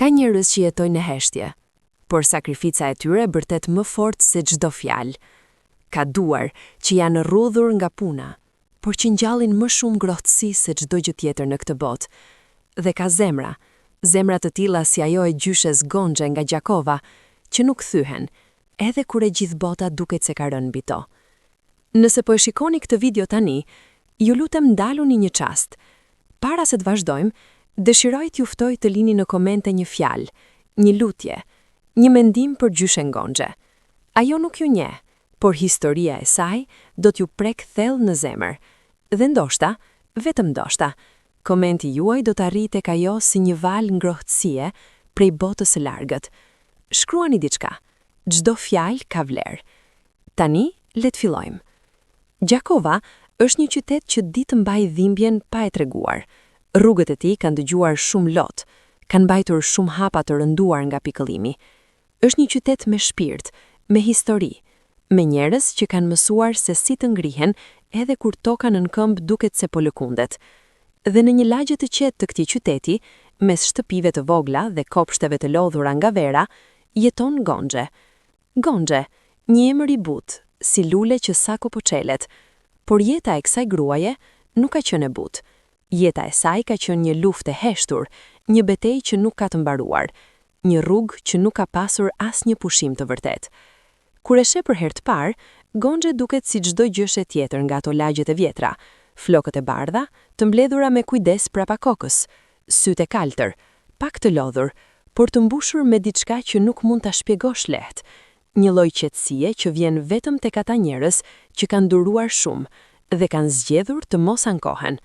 Ka njerëz që jetojnë në heshtje, por sakrifica e tyre bërtet më fort se çdo fjalë. Ka duar që janë rrudhur nga puna, por që ngjallin më shumë ngrohtësi se çdo gjë tjetër në këtë botë. Dhe ka zemra, zemra të tilla si ajo e gjyshes Gonxhe nga Gjakova, që nuk thyhen, edhe kur e gjithë bota duket se ka rënë mbi to. Nëse po e shikoni këtë video tani, ju lutem ndaluni një çast. Para se të vazhdojmë, dëshiroj t'ju ftoj të lini në komente një fjalë, një lutje, një mendim për gjyshen Gonxhe. Ajo nuk ju njeh, por historia e saj do t'ju prekë thellë në zemër. Dhe ndoshta, vetëm ndoshta, komenti juaj do të arrijë tek ajo si një valë ngrohtësie prej botës së largët. Shkruani diçka. Çdo fjalë ka vlerë. Tani, le të fillojmë. Gjakova është një qytet që di të mbajë dhimbjen pa e treguar. Rrugët e tij kanë dëgjuar shumë lot, kanë mbajtur shumë hapa të rënduar nga pikëllimi. Është një qytet me shpirt, me histori, me njerëz që kanë mësuar se si të ngrihen edhe kur toka nën këmbë duket se po lëkundet. Dhe në një lagje të qetë të këtij qyteti, mes shtëpive të vogla dhe kopshteve të lodhura nga vera, jeton Gonxhe. Gonxhe, një emër i butë, si lule që sapo po çelet. Por jeta e kësaj gruaje nuk ka qenë e butë. Jeta e saj ka qenë një luftë e heshtur, një betejë që nuk ka të mbaruar, një rrugë që nuk ka pasur asnjë pushim të vërtetë. Kur e sheh për herë të parë, Gonxhe duket si çdo gjyshe tjetër nga ato lagjet e vjetra, flokët e bardha, të mbledhura me kujdes prapa kokës, sytë e kaltër, pak të lodhur, por të mbushur me diçka që nuk mund ta shpjegosh lehtë, një lloj qetësie që vjen vetëm tek ata njerëz që kanë duruar shumë dhe kanë zgjedhur të mos ankohen.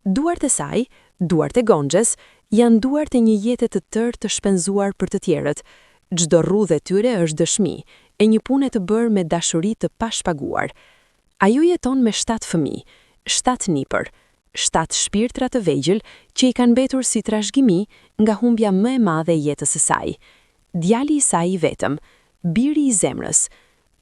Duart e saj, duart e Gonxhes, janë duart e një jete të tërë të shpenzuar për të tjerët. Çdo rrudhë e tyre është dëshmi e një pune të bërë me dashuri të pashpaguar. Ajo jeton me shtatë fëmijë, shtatë nipër, shtatë shpirtra të vegjël që i kanë mbetur si trashëgimi nga humbja më e madhe e jetës së saj. Djali i saj i vetëm, biri i zemrës.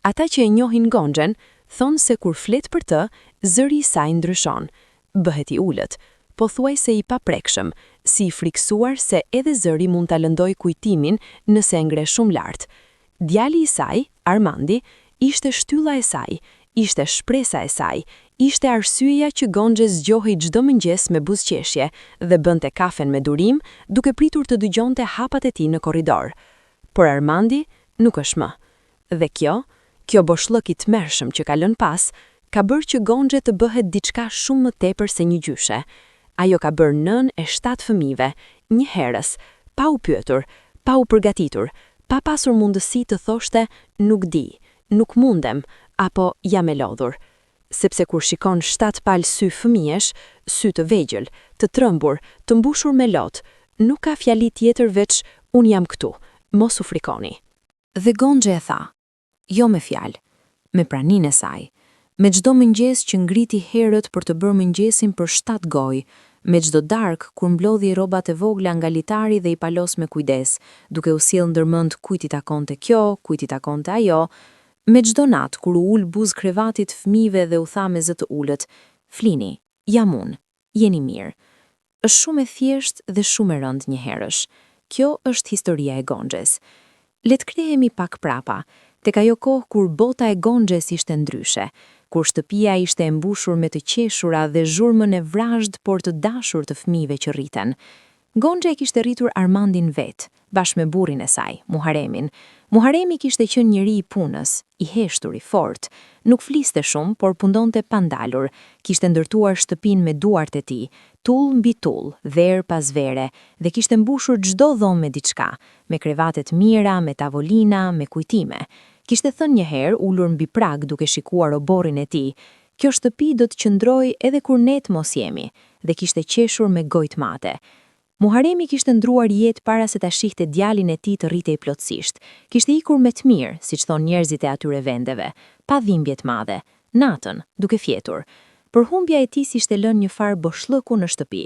Ata që e njohin Gonxhen, thonë se kur flet për të, zëri i saj ndryshon, bëhet i ulët, pothuajse i paprekshëm, si i frikësuar se edhe zëri mund ta lëndojë kujtimin nëse e ngre shumë lart. Djali i saj, Armandi, ishte shtylla e saj, ishte shpresa e saj, ishte arsyeja që Gonxhe zgjohej çdo mëngjes me buzëqeshje dhe bënte kafen me durim, duke pritur të dëgjonte hapat e tij në korridor. Por Armandi nuk është më. Dhe kjo, kjo boshllëk i tmerrshëm që ka lënë pas, ka bërë që Gonxhe të bëhet diçka shumë më tepër se një gjyshe. Ajo ka bërë nënë e shtatë fëmijëve, njëherës, pa u pyetur, pa u përgatitur, pa pasur mundësi të thoshte nuk di, nuk mundem, apo jam e lodhur. Sepse kur shikon shtatë palë sy fëmijësh, sy të vegjël, të trembur, të mbushur me lot, nuk ka fjali tjetër veç unë jam këtu, mos u frikoni. Dhe Gonxhe e tha. Jo me fjalë, me praninë e saj, me çdo mëngjes që ngriti herët për të bërë mëngjesin për shtatë gojë, me çdo darkë kur mblodhi rrobat e vogla nga litari dhe i palos me kujdes, duke u sjellë ndërmend kujt i takonte kjo, kujt i takonte ajo, me çdo natë kur u ul buzë krevatit fëmijëve dhe u tha me zë të ulët, Flini, jam unë, jeni mirë. Është shumë e thjeshtë dhe shumë e rëndë njëherësh. Kjo është historia e Gonxhes. Le të kthehemi pak prapa, tek ajo kohë kur bota e Gonxhes ishte ndryshe, kur shtëpia ishte e mbushur me të qeshura dhe zhurmën e vrazhdë por të dashur të fëmijëve që rriten. Gonxhe e kishte rritur Armandin vetë, bashkë me burrin e saj, Muharemin. Muharemi kishte qenë njeri i punës, i heshtur, i fortë. Nuk fliste shumë, por punonte pa ndalur. Kishte ndërtuar shtëpinë me duart e tij, tullë mbi tullë, verë pas vere, dhe kishte mbushur çdo dhomë me diçka, me krevate të mira, me tavolina, me kujtime. Kishte thënë një herë, ulur mbi prag duke shikuar oborrin e tij, Kjo shtëpi do të qëndrojë edhe kur ne të mos jemi, dhe kishte qeshur me gojë të mate. Muharemi kishte ndërruar jetë para se ta shihte djalin e tij të rritej plotësisht. Kishte ikur me të mirë, siç thonë njerëzit e atyre vendeve, pa dhimbje të madhe, natën, duke fjetur. Por humbja e tij s'ishte lënë një farë boshllëku në shtëpi.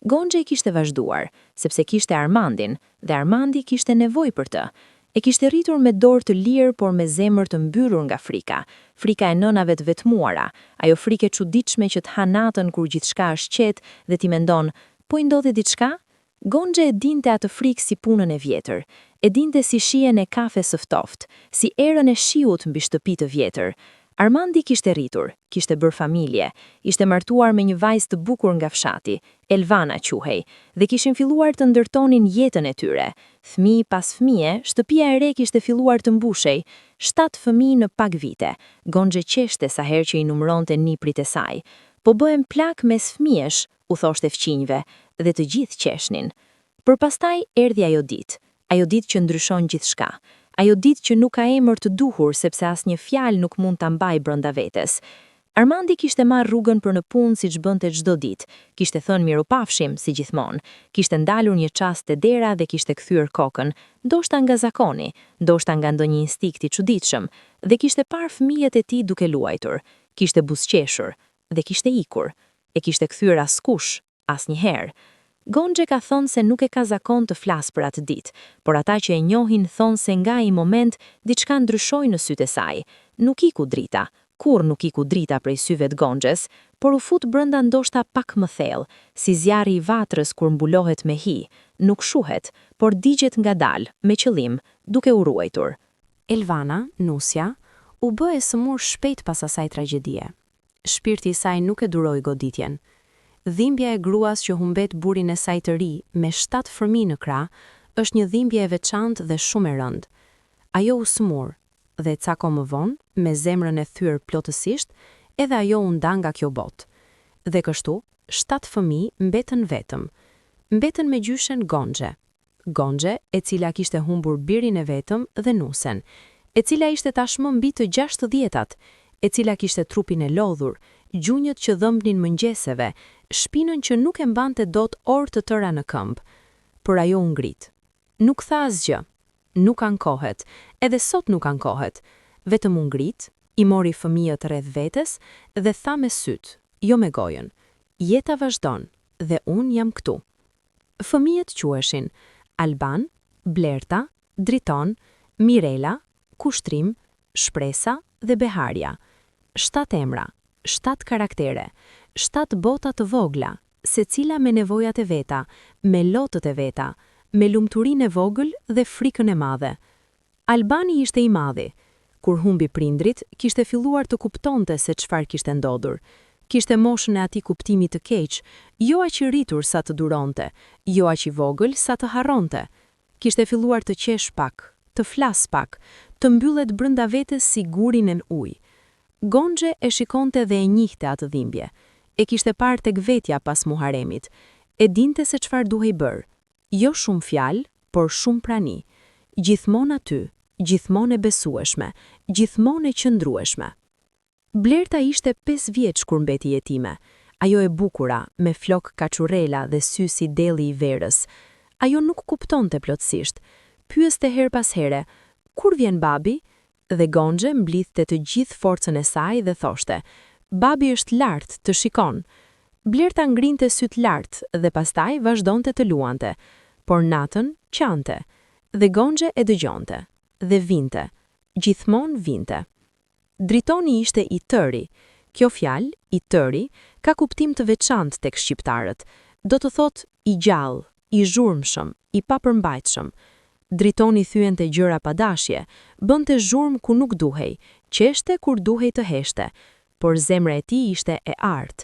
Gonxhe kishte vazhduar, sepse kishte Armandin, dhe Armandi kishte nevojë për të. E kishte rritur me dorë të lirë, por me zemër të mbyllur nga frika. Frika e nënave të vetmuara, ajo frikë e çuditshme që të ha natën kur gjithçka është qetë dhe ti mendon, Po i ndodhi diçka? Gonxhe e dinte atë frikë si punën e vjetër. E dinte si shijen e kafes së ftoftë, si erën e shiut mbi shtëpi të vjetër. Armandi kishte rritur, kishte bërë familje, ishte martuar me një vajzë të bukur nga fshati, Elvana quhej, dhe kishin filluar të ndërtonin jetën e tyre. Fëmijë pas fëmije, shtëpia e re kishte filluar të mbushej, shtatë fëmijë në pak vite. Gonxhe qeshte sa herë që i numëronte nipërit e saj. Po bëhem plakë mes fëmijësh, u thoshte fqinjve, dhe të gjithë qeshnin. Por pastaj erdhi ajo ditë, ajo ditë që ndryshon gjithçka, ajo ditë që nuk ka emër të duhur sepse asnjë fjalë nuk mund ta mbajë brenda vetes. Armandi kishte marrë rrugën për në punë siç bënte çdo ditë, kishte thënë mirupafshim, si gjithmonë, kishte ndalur një çast te dera dhe kishte kthyer kokën, ndoshta nga zakoni, ndoshta nga ndonjë instinkt i çuditshëm, dhe kishte parë fëmijët e tij duke luajtur. Kishte buzëqeshur. Dhe kishte ikur. E kishte kthyer askush, asnjëherë. Gonxhe ka thënë se nuk e ka zakon të flasë për atë ditë, por ata që e njohin thonë se nga ai moment diçka ndryshoi në sytë e saj. Nuk iku drita, kurrë nuk iku drita prej syve të Gonxhes, por u fut brenda ndoshta pak më thellë, si zjarri i vatrës kur mbulohet me hi, nuk shuhet, por digjet ngadalë, me qëllim, duke u ruajtur. Elvana, nusja, u bë e sëmurë shpejt pas asaj tragjedie. Shpirti i saj nuk e duroi goditjen. Dhimbja e gruas që humbet burrin e saj të ri, me shtatë fëmijë në krah, është një dhimbje e veçantë dhe shumë e rëndë. Ajo u sëmur, dhe ca kohë më vonë, me zemrën e thyer plotësisht, edhe ajo u nda nga kjo botë. Dhe kështu, shtatë fëmijë mbetën vetëm. Mbetën me gjyshen Gonxhe. Gonxhe, e cila kishte humbur birin e vetëm dhe nusen. E cila ishte tashmë mbi të gjashtëdhjetat, e cila kishte trupin e lodhur, gjunjët që dhëmbnin mëngjeseve, shpinën që nuk e mbante dot orë të tëra në këmbë. Por ajo u ngrit. Nuk tha asgjë. Nuk ankohet. Edhe sot nuk ankohet. Vetëm u ngrit, i mori fëmijët rreth vetes dhe tha me sytë, jo me gojën: Jeta vazhdon dhe unë jam këtu. Fëmijët quheshin Alban, Blerta, Driton, Mirela, Kushtrim, Shpresa dhe Beharja. Shtatë emra, shtatë karaktere, shtatë bota të vogla, secila me nevojat e veta, me lotët e veta, me lumturinë e vogël dhe frikën e madhe. Albani ishte i madhi. Kur humbi prindërit, kishte filluar të kuptonte se çfarë kishte ndodhur. Kishte moshën e atij kuptimi të keq, jo aq i rritur sa të duronte, jo aq i vogël sa të harronte. Kishte filluar të qeshë pak, të flasë pak, të mbyllet brenda vetes si guri nën ujë. Gonxhe e shikonte dhe e njihte atë dhimbje. E kishte parë tek vetja pas Muharremit. E dinte se çfarë duhej bërë. Jo shumë fjalë, por shumë prani. Gjithmonë aty, gjithmonë e besueshme, gjithmonë e qëndrueshme. Blerta ishte pesë vjeç kur mbeti jetime. Ajo e bukura, me flokë kaçurrela dhe sy si delli i verës. Ajo nuk kuptonte plotësisht. Pyeste herë pas here, Kur vjen babi? Dhe Gonxhe mblidhte të gjithë forcën e saj dhe thoshte, Babi është lart, të shikon. Blerta ngrinte sytë lart dhe pastaj vazhdonte të luante. Por natën qante. Dhe Gonxhe e dëgjonte. Dhe vinte. Gjithmonë vinte. Dritoni ishte i tëri. Kjo fjalë, i tëri, ka kuptim të veçantë tek shqiptarët. Do të thotë i gjallë, i zhurmshëm, i papërmbajtshëm. Dritoni thyente gjëra pa dashje, bënte zhurmë ku nuk duhej, qeshte kur duhej të heshtte. Por zemra e tij ishte e artë.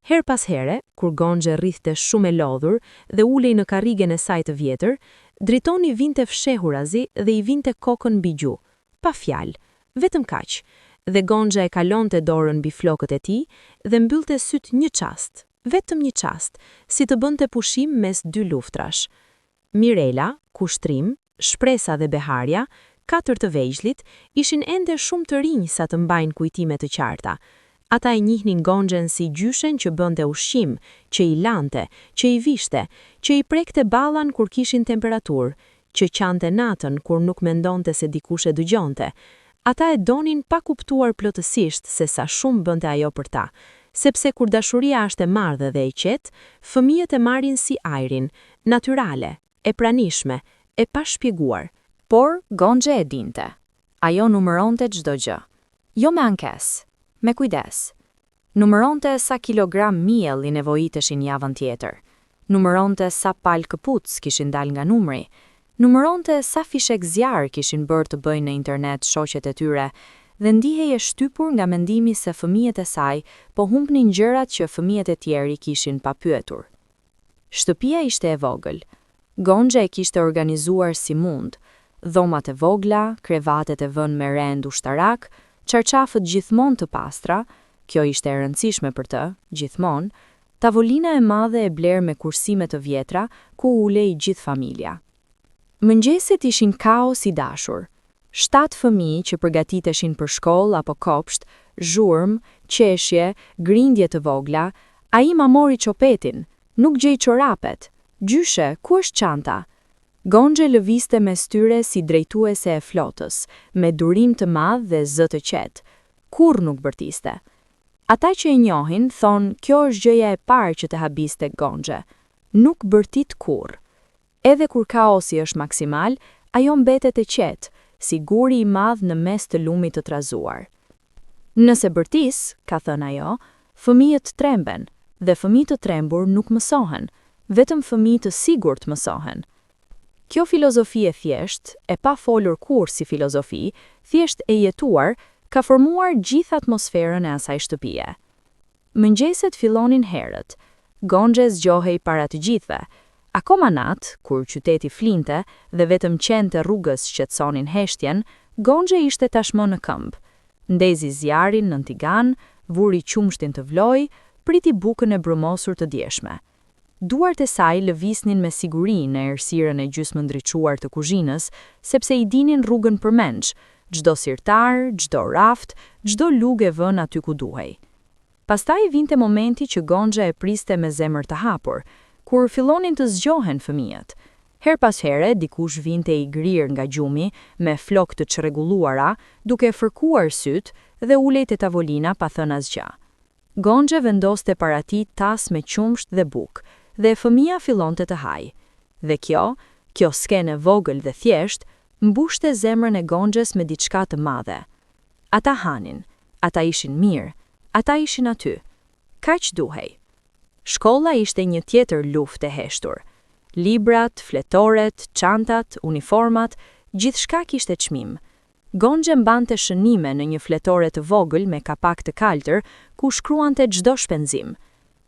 Herë pas here, kur Gonxhe rrihte shumë e lodhur dhe ulej në karrigen e saj të vjetër, Dritoni vinte fshehurazi dhe i vinte kokën mbi gju. Pa fjalë. Vetëm kaq. Dhe Gonxhe e kalonte dorën mbi flokët e tij dhe mbyllte sytë një çast, vetëm një çast, si të bënte pushim mes dy luftrash. Mirela, Kushtrim, Shpresa dhe Beharja, katër të vegjlit, ishin ende shumë të rinj sa të mbajnë kujtime të qarta. Ata e njihnin Gonxhen si gjyshen që bënte ushqim, që i lante, që i vishte, që i prekte ballan kur kishin temperaturë, që qante natën kur nuk mendonte se dikush e dëgjonte. Ata e donin pa kuptuar plotësisht se sa shumë bënte ajo për ta. Sepse kur dashuria është e madhe dhe e qetë, fëmijët e marrin si ajrin, natyrale, e pranishme, e pashpjeguar. Por, Gonxhe e dinte. Ajo numëronte çdo gjë. Jo me ankesë. Me kujdes. Numëronte sa kilogram miell i nevojiteshin javën tjetër. Numëronte sa palë këpucë kishin dalë nga numri. Numëronte sa fishekzjarrë kishin bërë të bëjnë në internet shoqet e tyre dhe ndihej e shtypur nga mendimi se fëmijët e saj po humbnin gjërat që fëmijët e tjerë i kishin pa pyetur. Shtëpia ishte e vogël. Gonxhe e kishte organizuar si mund. Dhomat e vogla, krevatet e vënë me rend ushtarak, çarçafët gjithmonë të pastra, kjo ishte e rëndësishme për të, gjithmonë, tavolina e madhe e blerë me kursime të vjetra ku ulej gjithë familja. Mëngjeset ishin kaos i dashur. Shtatë fëmijë që përgatiteshin për shkollë apo kopsht, zhurmë, qeshje, grindje të vogla, ai ma mori çopetin, nuk gjej çorapet, gjyshe, ku është çanta? Gonxhe lëvizte mes tyre si drejtuese e flotës, me durim të madh dhe zë të qetë. Kurrë nuk bërtiste. Ata që e njohin, thonë kjo është gjëja e parë që të habis tek Gonxhe. Nuk bërtit kurrë. Edhe kur kaosi është maksimal, ajo mbetet e qetë, si guri i madh në mes të lumit të trazuar. Nëse bërtis, ka thënë ajo, fëmijët tremben, dhe fëmijë të trembur nuk mësohen, vetëm fëmijë të sigurt mësohen. Kjo filozofi e thjeshtë, e pa folur kurrë si filozofi, thjesht e jetuar, ka formuar gjithë atmosferën e asaj shtëpie. Mëngjeset fillonin herët. Gonxhe zgjohej para të gjithëve. Akoma natë, kur qyteti flinte dhe vetëm qentë e rrugës shqetësonin heshtjen, Gonxhe ishte tashmë në këmbë. Ndezi zjarrin nën tigan, vuri qumështin të vlojë, priti bukën e brumosur të djeshme. Duart e saj lëviznin me siguri në errësirën e gjysmëndriçuar të kuzhinës, sepse i dinin rrugën përmendsh, çdo sirtar, çdo raft, çdo lugë e vënë aty ku duhej. Pastaj vinte momenti që Gonxhe e priste me zemër të hapur, kur fillonin të zgjohen fëmijët. Herë pas here, dikush vinte i grirë nga gjumi, me flokë të çrregulluara, duke fërkuar sytë, dhe ulej te tavolina pa thënë asgjë. Gonxhe vendoste para tij tas me qumësht dhe bukë, dhe fëmija fillonte të hajë. Dhe kjo, kjo skenë e vogël dhe thjeshtë, mbushte zemrën e Gonxhes me diçka të madhe. Ata hanin, ata ishin mirë, ata ishin aty. Kaq duhej. Shkolla ishte një tjetër luftë e heshtur. Librat, fletoret, çantat, uniformat, gjithçka kishte çmim. Gonxhe mbante shënime në një fletore të vogël me kapak të kaltër, ku shkruante çdo shpenzim.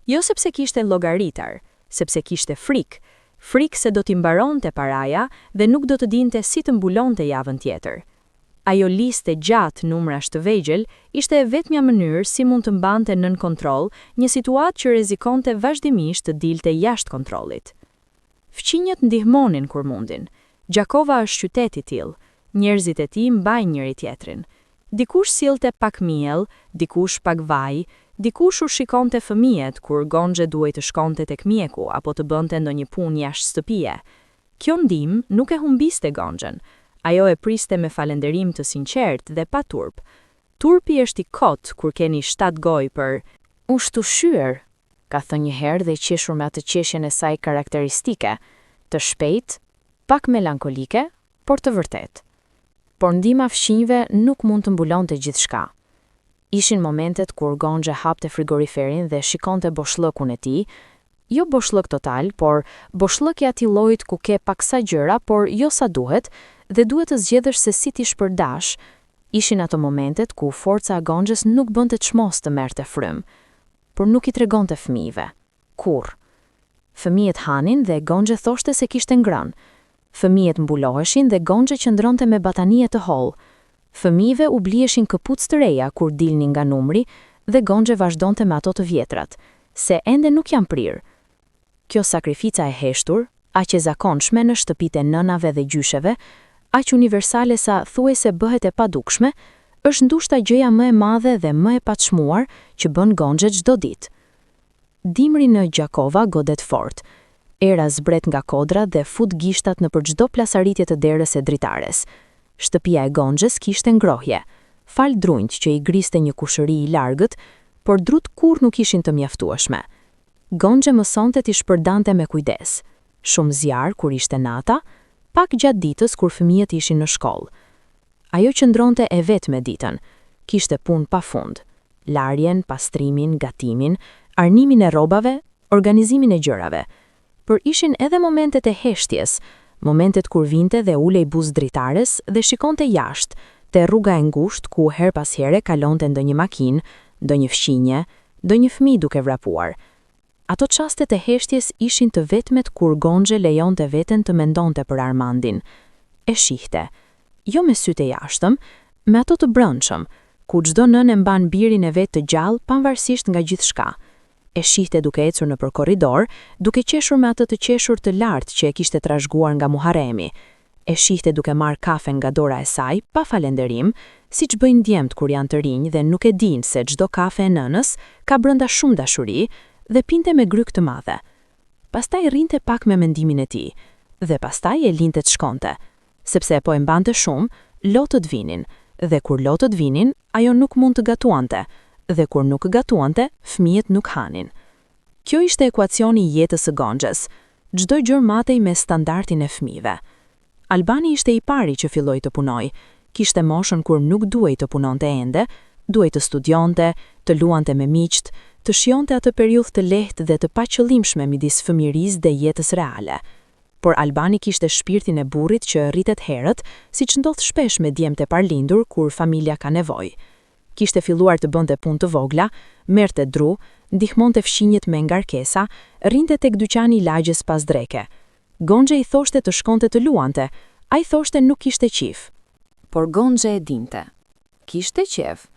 Jo sepse kishte llogaritar, sepse kishte frikë, frikë se do t'i mbaronte paraja dhe nuk do të dinte si të mbulonte javën tjetër. Ajo listë e gjatë numrash të vegjël ishte e vetmja mënyrë si mund të mbante nën kontroll një situatë që rrezikonte vazhdimisht të dilte jashtë kontrollit. Fqinjët ndihmonin kur mundin. Gjakova është qytet i tillë. Njerëzit e tij mbajnë njëri-tjetrin. Dikush sillte pak miell, dikush pak vaj, dikush u shikonte fëmijët kur Gonxhe duhej të shkonte tek mjeku apo të bënte ndonjë punë jashtë shtëpie. Kjo ndihmë nuk e humbiste Gonxhen. Ajo e priste me falënderim të sinqertë dhe pa turp. Turpi është i kotë kur keni shtatë gojë për ushqyer, ka thënë një herë dhe qeshur me atë qeshjen e saj karakteristike, të shpejtë, pak melankolike, por të vërtetë. Por ndihma fqinjve nuk mund të mbulonte gjithçka. Ishin momentet kur Gonxhe hapte frigoriferin dhe shikonte boshllëkun e tij, jo boshllëk total, por boshllëk i atij llojit ku ke paksa gjëra, por jo sa duhet, dhe duhet të zgjedhësh se si t'i shpërndash, ishin ato momentet ku forca e Gonxhes nuk bënte çmos të merrte frymë. Por nuk i tregonte fëmijëve. Kurrë. Fëmijët hanin dhe Gonxhe thoshte se kishte ngrënë. Fëmijët mbuloheshin dhe Gonxhe qëndronte me batanije të hollë. Fëmijëve u bliheshin këpucë të reja kur dilnin nga numri dhe Gonxhe vazhdonte me ato të vjetrat, se ende nuk janë prirë. Kjo sakrifica e heshtur, aq e zakonshme në shtëpitë e nënave dhe gjysheve, aq universale sa thuajse bëhet e padukshme, është ndoshta gjëja më e madhe dhe më e paçmuar që bën Gonxhe çdo ditë. Dimri në Gjakova godet fort. Era zbret nga kodrat dhe fut gishtat nëpër çdo plasaritje të derës e dritares. Shtëpia e Gonxhes kishte ngrohje, falë drunjtë që i griste një kushëri i largët, por drutë kurrë nuk ishin të mjaftueshme. Gonxhe mësonte t'i shpërndante me kujdes. Shumë zjarr kur ishte nata, pak gjatë ditës kur fëmijët ishin në shkollë. Ajo qëndronte e vetme ditën, kishte punë pa fund. Larjen, pastrimin, gatimin, arnimin e rrobave, organizimin e gjërave. Por ishin edhe momentet e heshtjes, momentet kur vinte dhe ulej buzë dritares dhe shikonte jashtë, te rruga e ngushtë ku herë pas here kalonte ndonjë makinë, ndonjë fqinje, ndonjë fëmijë duke vrapuar. Ato çaste të heshtjes ishin të vetmet kur Gonxhe lejonte veten të mendonte për Armandin. E shihte. Jo me sytë e jashtëm, me ato të brendshëm, ku çdo nënë e mban birin e vet të gjallë pavarësisht nga gjithçka. E shihte duke ecur nëpër korridor, duke qeshur me atë të qeshur të lartë që e kishte trashëguar nga Muharremi. E shihte duke marrë kafen nga dora e saj, pa falënderim, siç bëjnë djemtë kur janë të rinj dhe nuk e dinë se çdo kafe e nënës ka brenda shumë dashuri, dhe pinte me grykë të madhe. Pastaj rrinte pak me mendimin e tij, dhe pastaj e linte të shkonte. Sepse po e mbante shumë, lotët vinin, dhe kur lotët vinin, ajo nuk mund të gatuante, dhe kur nuk gatuante, fëmijët nuk hanin. Kjo ishte ekuacioni i jetës së Gonxhes. Çdo gjë matej me standardin e fëmijëve. Albani ishte i pari që filloi të punojë. Kishte moshën kur nuk duhej të punonte ende, duhej të studionte, të luante me miqtë, të shijonte atë periudhë të lehtë dhe të paqëllimshme midis fëmijërisë dhe jetës reale. Por Albani kishte shpirtin e burrit që rritet herët, siç ndodh shpesh me djemtë e parlindur kur familja ka nevojë. Kishte filluar të bënte punë të vogla, merrte dru, ndihmonte fqinjët me ngarkesa, rrinte tek dyqani i lagjes pas dreke. Gonxhe i thoshte të shkonte të luante, ai thoshte nuk kishte qejf. Por Gonxhe e dinte. Kishte qejf,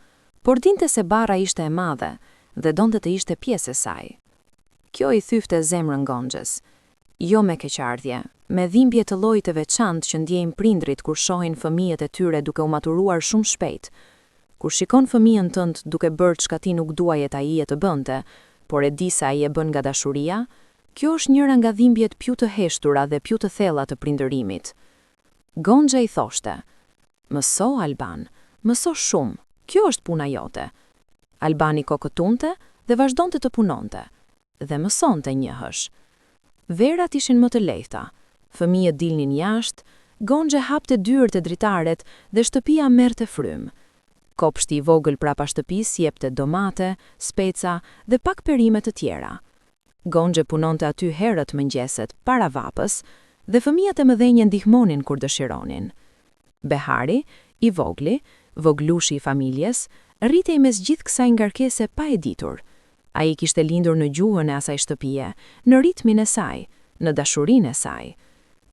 por dinte se barra ishte e madhe dhe donte të ishte pjesë e saj. Kjo i thyente zemrën Gonxhes. Jo me keqardhje, me dhimbje të llojit të veçantë që ndjejnë prindrit kur shohin fëmijët e tyre duke u maturuar shumë shpejt. Kur shikon fëmijën tënd duke bërë çka ti nuk duaje ai e të bënte, por e di se ai e bën nga dashuria, kjo është njëra nga dhimbjet più të heshtura dhe più të thella të prindërimit. Gonxhe i thoshte, Mëso, Alban, mëso shumë, kjo është puna jote. Albani kokë tundte dhe vazhdonte të punonte, dhe mësonte njëhësh. Verat ishin më të lehta, fëmijët dilnin jashtë, Gonxhe hapte dyert e dritaret dhe shtëpia merrte frymë. Kopshti i vogël prapa shtëpisë jepte domate, speca dhe pak perime të tjera. Gonxhe punonte aty herët mëngjeset, para vapës, dhe fëmijët e mëdhenj e ndihmonin kur dëshironin. Behari, i vogli, voglushi i familjes, rritej mes gjithë kësaj ngarkese pa e ditur. Ai kishte lindur në gjuhën e asaj shtëpie, në ritmin e saj, në dashurinë e saj.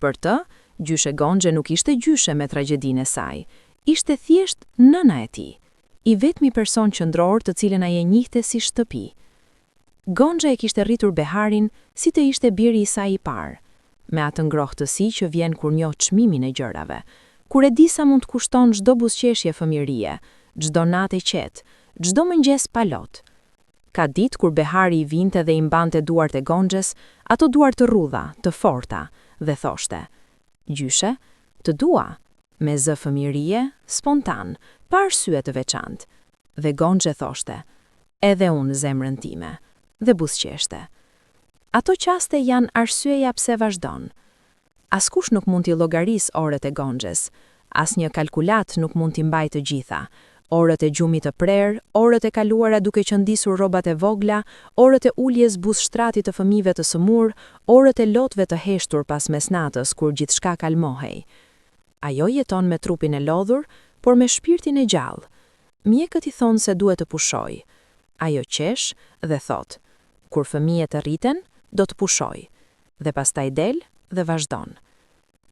Për të, gjyshe Gonxhe nuk ishte gjyshe me tragjedinë e saj, ishte thjesht nëna e tij, i vetmi person qendror të cilën ai e njihte si shtëpi. Gonxhe e kishte rritur Beharin si të ishte biri i saj i parë, me atë ngrohtësi që vjen kur njoh çmimin e gjërave, kur e di sa mund të kushton çdo buzëqeshje fëmijërie, çdo natë e qetë, çdo mëngjes pa lot. Ka ditë kur Behari i vinte dhe i mbante duart e Gonxhes, ato duar të rrudha, të forta, dhe thoshte: Gjyshe, të dua, me zë fëmijërie, spontan, pa arsye të veçantë. Dhe Gonxhe thoshte: Edhe unë zemrën time, dhe buzëqeshte. Ato çaste janë arsyeja pse vazhdon. Askush nuk mund t'i llogarisë orët e Gonxhes, asnjë kalkulatë nuk mund t'i mbajë të gjitha. Orët e gjumit të prerë, orët e kaluara duke qëndisur rrobat e vogla, orët e uljes buzë shtratit të fëmijëve të sëmurë, orët e lotëve të heshtur pas mesnatës kur gjithçka kalmohej. Ajo jeton me trupin e lodhur, por me shpirtin e gjallë. Mjekët i thonë se duhet të pushojë. Ajo qesh dhe thotë, kur fëmijët të rriten, do të pushoj. Dhe pastaj del dhe vazhdon.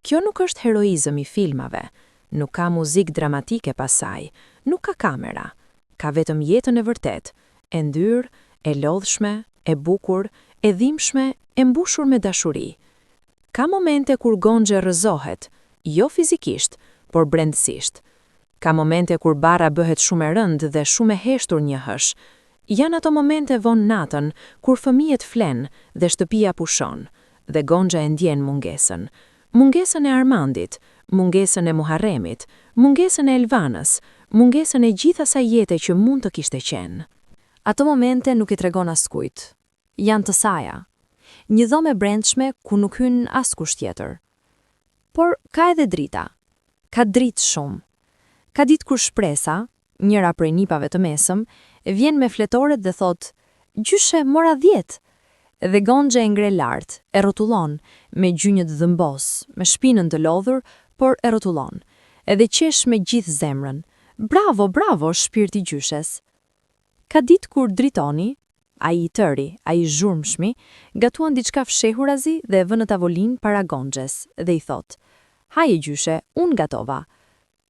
Kjo nuk është heroizëm i filmave, nuk ka muzikë dramatike pas saj, nuk ka kamera, ka vetëm jetën e vërtetë, e ndyrë, e lodhshme, e bukur, e dhimbshme, e mbushur me dashuri. Ka momente kur Gonxhe rrëzohet, jo fizikisht, por brendësisht. Ka momente kur barra bëhet shumë e rëndë dhe shumë e heshtur njëhësh. Janë ato momente vonë natën, kur fëmijët flenë dhe shtëpia pushon, dhe Gonxha e ndjen mungesën. Mungesën e Armandit, mungesën e Muharremit, mungesën e Elvanës, mungesën e gjithë asaj jete që mund të kishte qenë. Ato momente nuk i tregon askujt. Janë të saja. Një dhomë e brendshme ku nuk hyn askush tjetër. Por ka edhe drita. Ka dritë shumë. Ka ditë kur Shpresa, njëra prej nipave të mesëm, vjen me fletoret dhe thotë, Gjyshe, mora 10! Dhe Gonxhe e ngre lart, e rrotullon, me gjynjët dhëmbos, me shpinën të lodhur, por e rrotullon. Edhe qesh me gjithë zemrën. Bravo, bravo, shpirt i gjyshes! Ka ditë kur Dritoni, ai i tëri, ai i zhurmshmi, gatuan diçka fshehurazi dhe e vë në tavolinë para Gonxhes dhe i thotë, Haje gjyshe, unë gatova.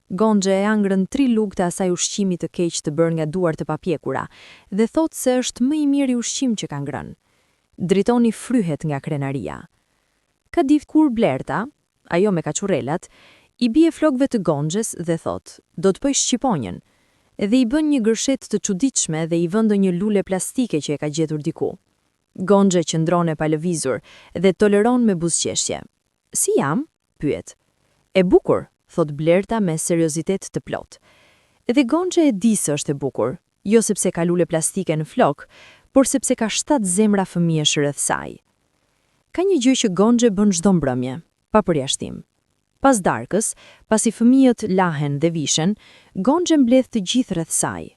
Gonxhe e ngrën tri lugë të asaj ushqimi të keq të bërë nga duar të papjekura dhe thotë se është më i miri ushqim që ka ngrënë. Dritoni fryhet nga krenaria. Ka ditë kur Blerta, ajo me kaçurrelat, i bie flokëve të Gonxhes dhe thotë, do të bëj shqiponjën. Dhe i bën një gërshetë të çuditshme dhe i vë ndonjë lule plastike që e ka gjetur diku. Gonxhe qëndron e palëvizur dhe toleron me buzëqeshje. Si jam? pyet. E bukur, thotë Blerta me seriozitet të plotë. Dhe Gonxhe e di se është e bukur, jo sepse ka lule plastike në flokë, por sepse ka shtatë zemra fëmijësh rreth saj. Ka një gjë që Gonxhe bën çdo mbrëmje, pa përjashtim. Pas darkës, pasi fëmijët lahen dhe vishen, Gonxhe mbledh të gjithë rreth saj.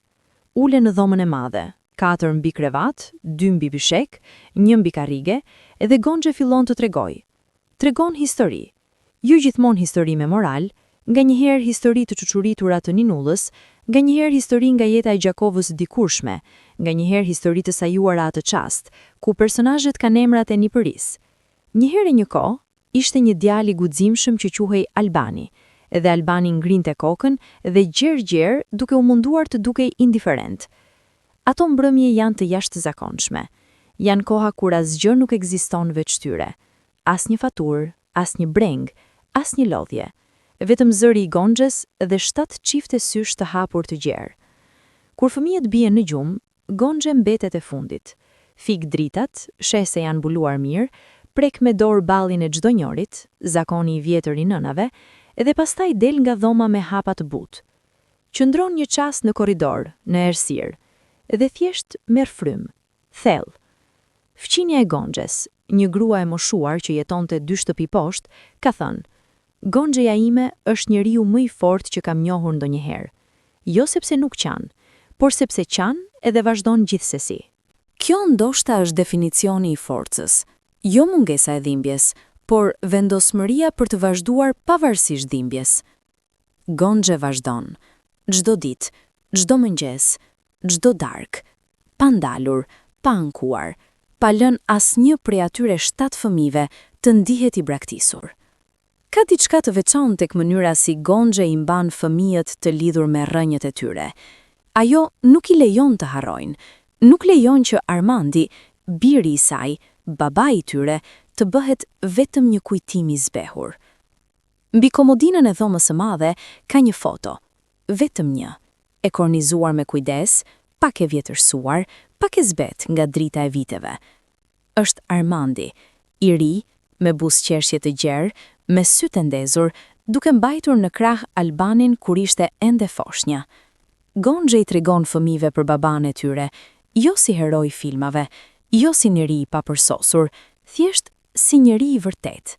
Ulen në dhomën e madhe, katër mbi krevat, dy mbi dyshek, një mbi karrige, dhe Gonxhe fillon të tregojë. Tregon histori. Jo gjithmonë histori me moral, nganjëherë histori të çuçuritura të ninullës, nganjëherë histori nga jeta e Gjakovës së dikurshme, nganjëherë histori të sajuara atë çast, ku personazhet kanë emrat e nipërisë. Një herë e një kohë, ishte një djalë i guximshëm që quhej Albani, dhe Albani ngrinte kokën dhe gjerë gjerë duke u munduar të dukej indiferent. Ato mbrëmje janë të jashtëzakonshme. Janë koha kur asgjë nuk ekziston veç tyre. Asnjë faturë, asnjë brengë, asnjë lodhje. Vetëm zëri i Gonxhes dhe shtatë çifte sysh të hapur të gjerë. Kur fëmijët bien në gjumë, Gonxhe mbetet e fundit. Fik dritat, sheh se janë mbuluar mirë, prek me dorë ballin e çdonjërit, zakoni i vjetër i nënave, dhe pastaj del nga dhoma me hapa të butë. Qëndron një çast në korridor, në errësirë, dhe thjesht merr frymë. Thellë. Fqinja e Gonxhes, një grua e moshuar që jetonte dy shtëpi poshtë, ka thënë, Gonxheja ime është njeriu më i fortë që kam njohur ndonjëherë. Jo sepse nuk qan, por sepse qan edhe vazhdon gjithsesi. Kjo ndoshta është definicioni i forcës. Jo mungesa e dhimbjes, por vendosmëria për të vazhduar pavarësisht dhimbjes. Gonxhe vazhdon. Çdo ditë, çdo mëngjes, çdo darkë. Pa ndalur, pa ankuar, pa lënë asnjë prej atyre shtatë fëmijëve të ndihet i braktisur. Ka diçka të veçantë tek mënyra si Gonxhe i mban fëmijët të lidhur me rrënjët e tyre. Ajo nuk i lejon të harrojnë, nuk lejon që Armandi, biri i saj, babai i tyre, të bëhet vetëm një kujtim i zbehur. Mbi komodinën e dhomës së madhe ka një foto, vetëm një, e kornizuar me kujdes, pak e vjetërsuar, pak e zbehtë nga drita e viteve. Është Armandi, i ri, me buzëqeshje të gjerë, me sytë e ndezur, duke mbajtur në krah Albanin kur ishte ende foshnjë. Gonxhe i tregon fëmijëve për babanë e tyre, jo si hero i filmave, jo si njeri i papërsosur, thjesht si njeri i vërtetë,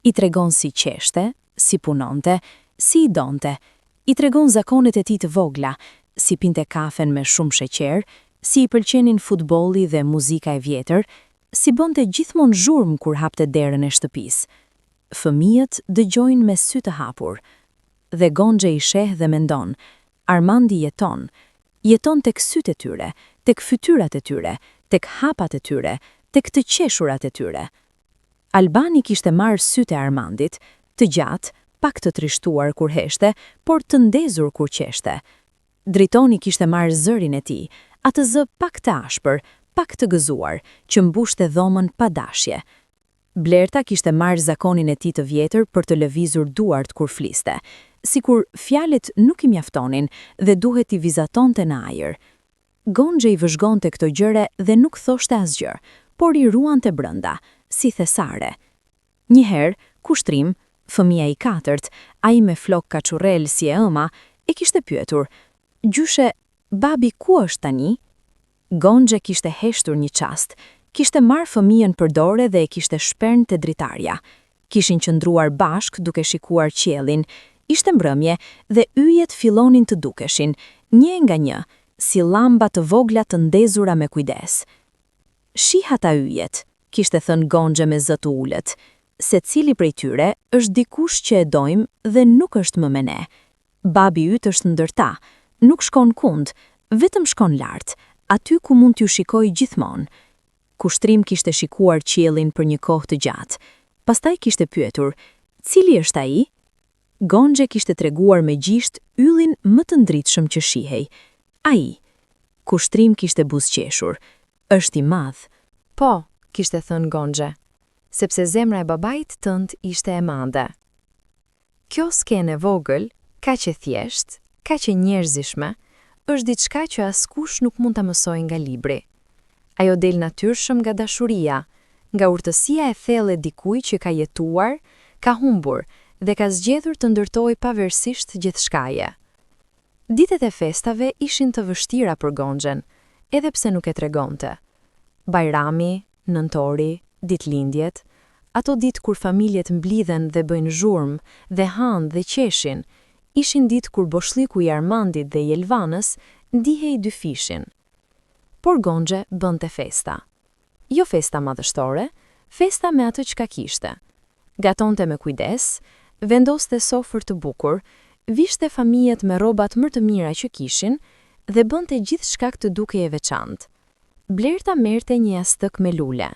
I tregon si qeshte, si punonte, si i donte, i tregon zakonet e tij të vogla, si pinte kafen me shumë sheqer, si i pëlqenin futbolli dhe muzika e vjetër, si bënte gjithmonë zhurmë kur hapte derën e shtëpisë. Fëmijët dëgjojnë me sy të hapur. Dhe Gonxhe i sheh dhe mendon, Armandi jeton. Jeton tek sytë e tyre, tek fytyrat e tyre, tek hapat e tyre, tek të qeshurat e tyre. Albani kishte marrë sytë e Armandit, të gjatë, pak të trishtuar kur heshte, por të ndezur kur qeshte. Dritoni kishte marrë zërin e tij, atë zë pak të ashpër, pak të gëzuar, që mbushte dhomën pa dashje. Blerta kishte marrë zakonin e tij të vjetër për të lëvizur duart kur fliste, sikur fjalët nuk i mjaftonin dhe duhet t'i vizatonte në ajër. Gonxhe i vëzhgonte këto gjëra dhe nuk thoshte asgjë, por i ruante brenda, si thesare. Një herë, Kushtrim, fëmija i katërt, ai me flokë kaçurrel si e ëma, e kishte pyetur, Gjyshe, babi ku është tani? Gonxhe kishte heshtur një çast, kishte marrë fëmijën për dore dhe e kishte shpernë te dritarja. Kishin qëndruar bashkë duke shikuar qiellin. Ishte mbrëmje dhe yjet fillonin të dukeshin, një e nga një, si llamba të vogla të ndezura me kujdes. Shih ata yjet, kishte thënë Gonxhe me zë të ulët. Secili prej tyre është dikush që e dojmë dhe nuk është më me ne. Babi yt është ndër ta, nuk shkon kund, vetëm shkon lart, aty ku mund t'ju shikojë gjithmonë. Kushtrim kishte shikuar qiellin për një kohë të gjatë. Pastaj kishte pyetur, cili është ai? Gonxhe kishte treguar me gisht yllin më të ndritshëm që shihej. Ai. Kushtrim kishte buzëqeshur. Është i madh. Po, kishte thënë Gonxhe, sepse zemra e babait tënd ishte e madhe. Kjo skenë e vogël, kaq e thjeshtë, kaq e njerëzishme, është diçka që askush nuk mund ta mësojë nga libri. Ajo del natyrshëm nga dashuria, nga urtësia e thellë e dikujt që ka jetuar, ka humbur dhe ka zgjedhur të ndërtojë pavarësisht gjithçkaje. Ditët e festave ishin të vështira për Gonxhen, edhe pse nuk e tregonte. Bajrami, nëntori, ditëlindjet, ato ditë kur familjet mblidhen dhe bëjnë zhurmë dhe hanë dhe qeshin, ishin ditë kur boshllëku i Armandit dhe i Elvanës ndihej dyfishin. Por Gonxhe bënte festa. Jo festa madhështore, festa me atë çka kishte. Gatonte me kujdes, vendoste sofër të bukur, vishte fëmijët me rrobat më të mira që kishin dhe bënte gjithçka të dukej e veçantë. Blerta merrte një jastëk me lule,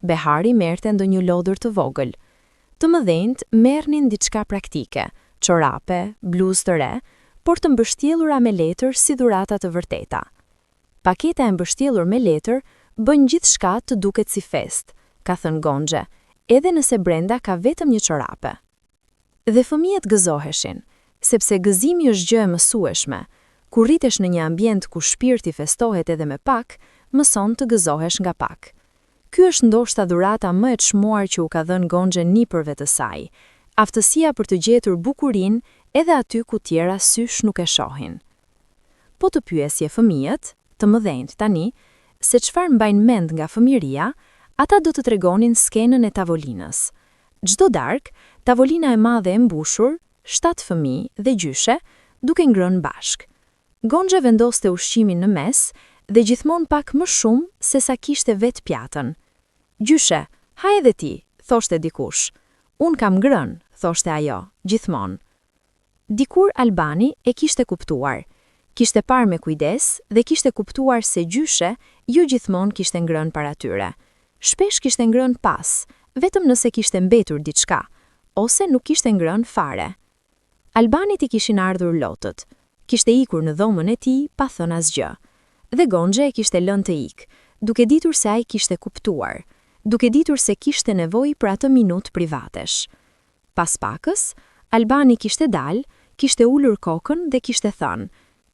Behari merrte ndonjë lodër të vogël. Të mëdhenjtë merrnin diçka praktike, çorape, bluzë të re, por të mbështjellura me letër si dhurata të vërteta. Paketa e mbështjellur me letër bën gjithçka të duket si festë, ka thënë Gonxhe, edhe nëse brenda ka vetëm një çorape. Dhe fëmijët gëzoheshin, sepse gëzimi është gjë e mësueshme. Kur rritesh në një ambient ku shpirti festohet edhe me pak, mëson të gëzohesh nga pak. Ky është ndoshta dhurata më e çmuar që u ka dhënë Gonxhe nipërve të saj, aftësia për të gjetur bukurinë edhe aty ku tjera sysh nuk e shohin. Po të pyesje fëmijët, të mëdhenjtë tani, se çfarë mbajnë mend nga fëmijëria, ata do të tregonin skenën e tavolinës. Çdo darkë, tavolina e madhe e mbushur, shtatë fëmijë dhe gjyshe, duke ngrënë bashkë. Gonxhe vendoste ushqimin në mes dhe gjithmonë pak më shumë se sa kishte vetë pjatën. Gjyshe, ha edhe ti, thoshte dikush. Unë kam ngrënë, thoshte ajo, gjithmonë. Dikur Albani e kishte kuptuar. Kishte parë me kujdes dhe kishte kuptuar se gjyshe jo gjithmonë kishte ngrënë para tyre. Shpesh kishte ngrënë pas, vetëm nëse kishte mbetur diçka, ose nuk kishte ngrënë fare. Albanit i kishin ardhur lotët. Kishte ikur në dhomën e tij pa thënë asgjë. Dhe Gonxhe e kishte lënë të ikë, duke ditur se ai kishte kuptuar, duke ditur se kishte nevojë për atë minutë privatesh. Pas pakës, Albani kishte dalë, kishte ulur kokën dhe kishte thënë,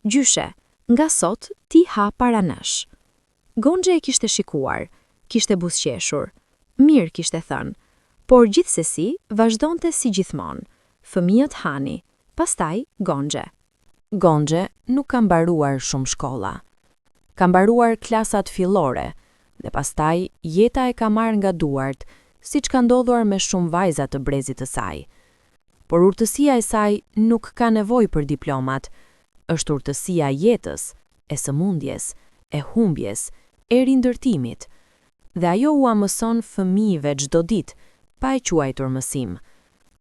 Gjyshe, nga sot ti ha para nesh. Gonxhe e kishte shikuar, kishte buzëqeshur. Mirë, kishte thënë. Por gjithsesi, vazhdonte si gjithmonë. Fëmijët hani. Pastaj, Gonxhe. Gonxhe nuk ka mbaruar shumë shkolla. Ka mbaruar klasat fillore dhe pastaj jeta e ka marrë nga duart, siç ka ndodhur me shumë vajza të brezit të saj. Por urtësia e saj nuk ka nevojë për diplomat. Është urtësia e jetës, e sëmundjes, e humbjes, e rindërtimit. Dhe ajo ua mëson fëmijëve çdo ditë, pa e quajtur mësim.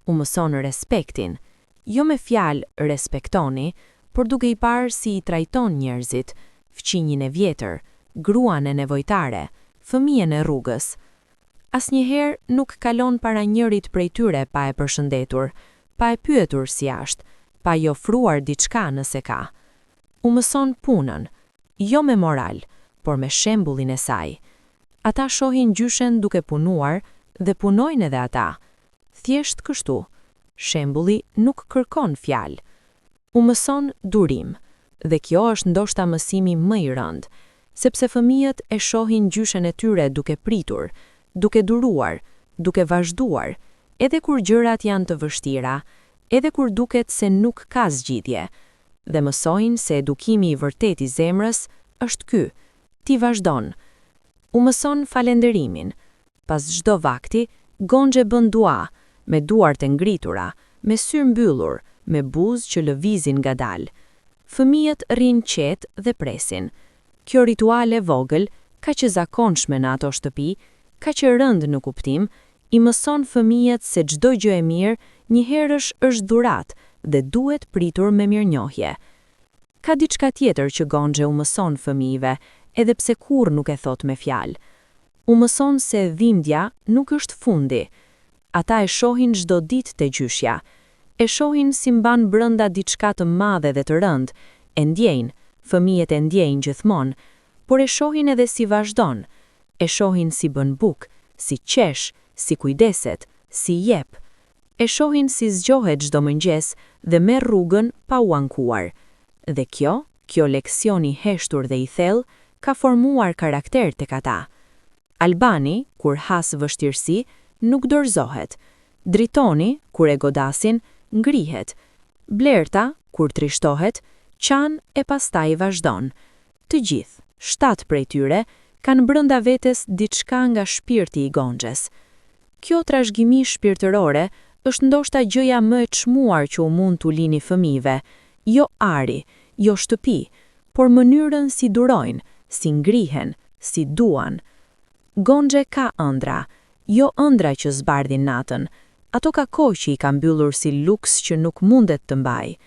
U mëson respektin, jo me fjalë respektoni, por duke i parë si i trajton njerëzit, fqinjin e vjetër, gruan e nevojtare, fëmijën e rrugës. Asnjëherë nuk kalon para njërit prej tyre pa e përshëndetur, pa e pyetur si është, pa i ofruar diçka nëse ka. U mëson punën, jo me moral, por me shembullin e saj. Ata shohin gjyshen duke punuar dhe punojnë edhe ata. Thjesht kështu, shembulli nuk kërkon fjalë. U mëson durim, dhe kjo është ndoshta mësimi më i rëndë, sepse fëmijët e shohin gjyshen e tyre duke pritur, duke duruar, duke vazhduar, edhe kur gjërat janë të vështira, edhe kur duket se nuk ka zgjidhje. Dhe mësojnë se edukimi i vërtetë i zemrës është ky, ti vazhdon. U mëson falenderimin. Pas çdo vakti, Gonxhe bën dua, me duart e ngritura, me sy mbyllur, me buzë që lëvizin ngadalë. Fëmijët rrinë qetë dhe presin. Kjo ritual e vogël, kaq e zakonshme në ato shtëpi, kaq e rëndë në kuptim, i mëson fëmijët se çdo gjë e mirë njëherësh është dhuratë dhe duhet pritur me mirënjohje. Ka diçka tjetër që Gonxhe u mëson fëmijëve, edhe pse kurrë nuk e thotë me fjalë. U mëson se dhimbja nuk është fundi. Ata e shohin çdo ditë te gjyshja. E shohin si mban brenda diçka të madhe dhe të rëndë, e ndjejnë, fëmijët e ndjejnë gjithmonë, por e shohin edhe si vazhdon. E shohin si bën bukë, si qesh, si kujdeset, si jep. E shohin si zgjohet çdo mëngjes dhe merr rrugën pa u ankuar. Dhe kjo, kjo leksion i heshtur dhe i thellë, ka formuar karakter tek ata. Albani, kur has vështirësi, nuk dorëzohet. Dritoni, kur e godasin, ngrihet. Blerta, kur trishtohet, qan e pastaj vazhdon. Të gjithë, shtatë prej tyre, kanë brenda vetes diçka nga shpirti i Gonxhes. Kjo trashëgimi shpirtërore është ndoshta gjëja më e çmuar që u mund t'u lini fëmijëve, jo ari, jo shtëpi, por mënyrën si durojnë, si ngrihen, si duan. Gonxhe ka ëndrra, jo ëndrra që zbardhin natën, ato ka kohë që i ka mbyllur si luks që nuk mundet të mbajë,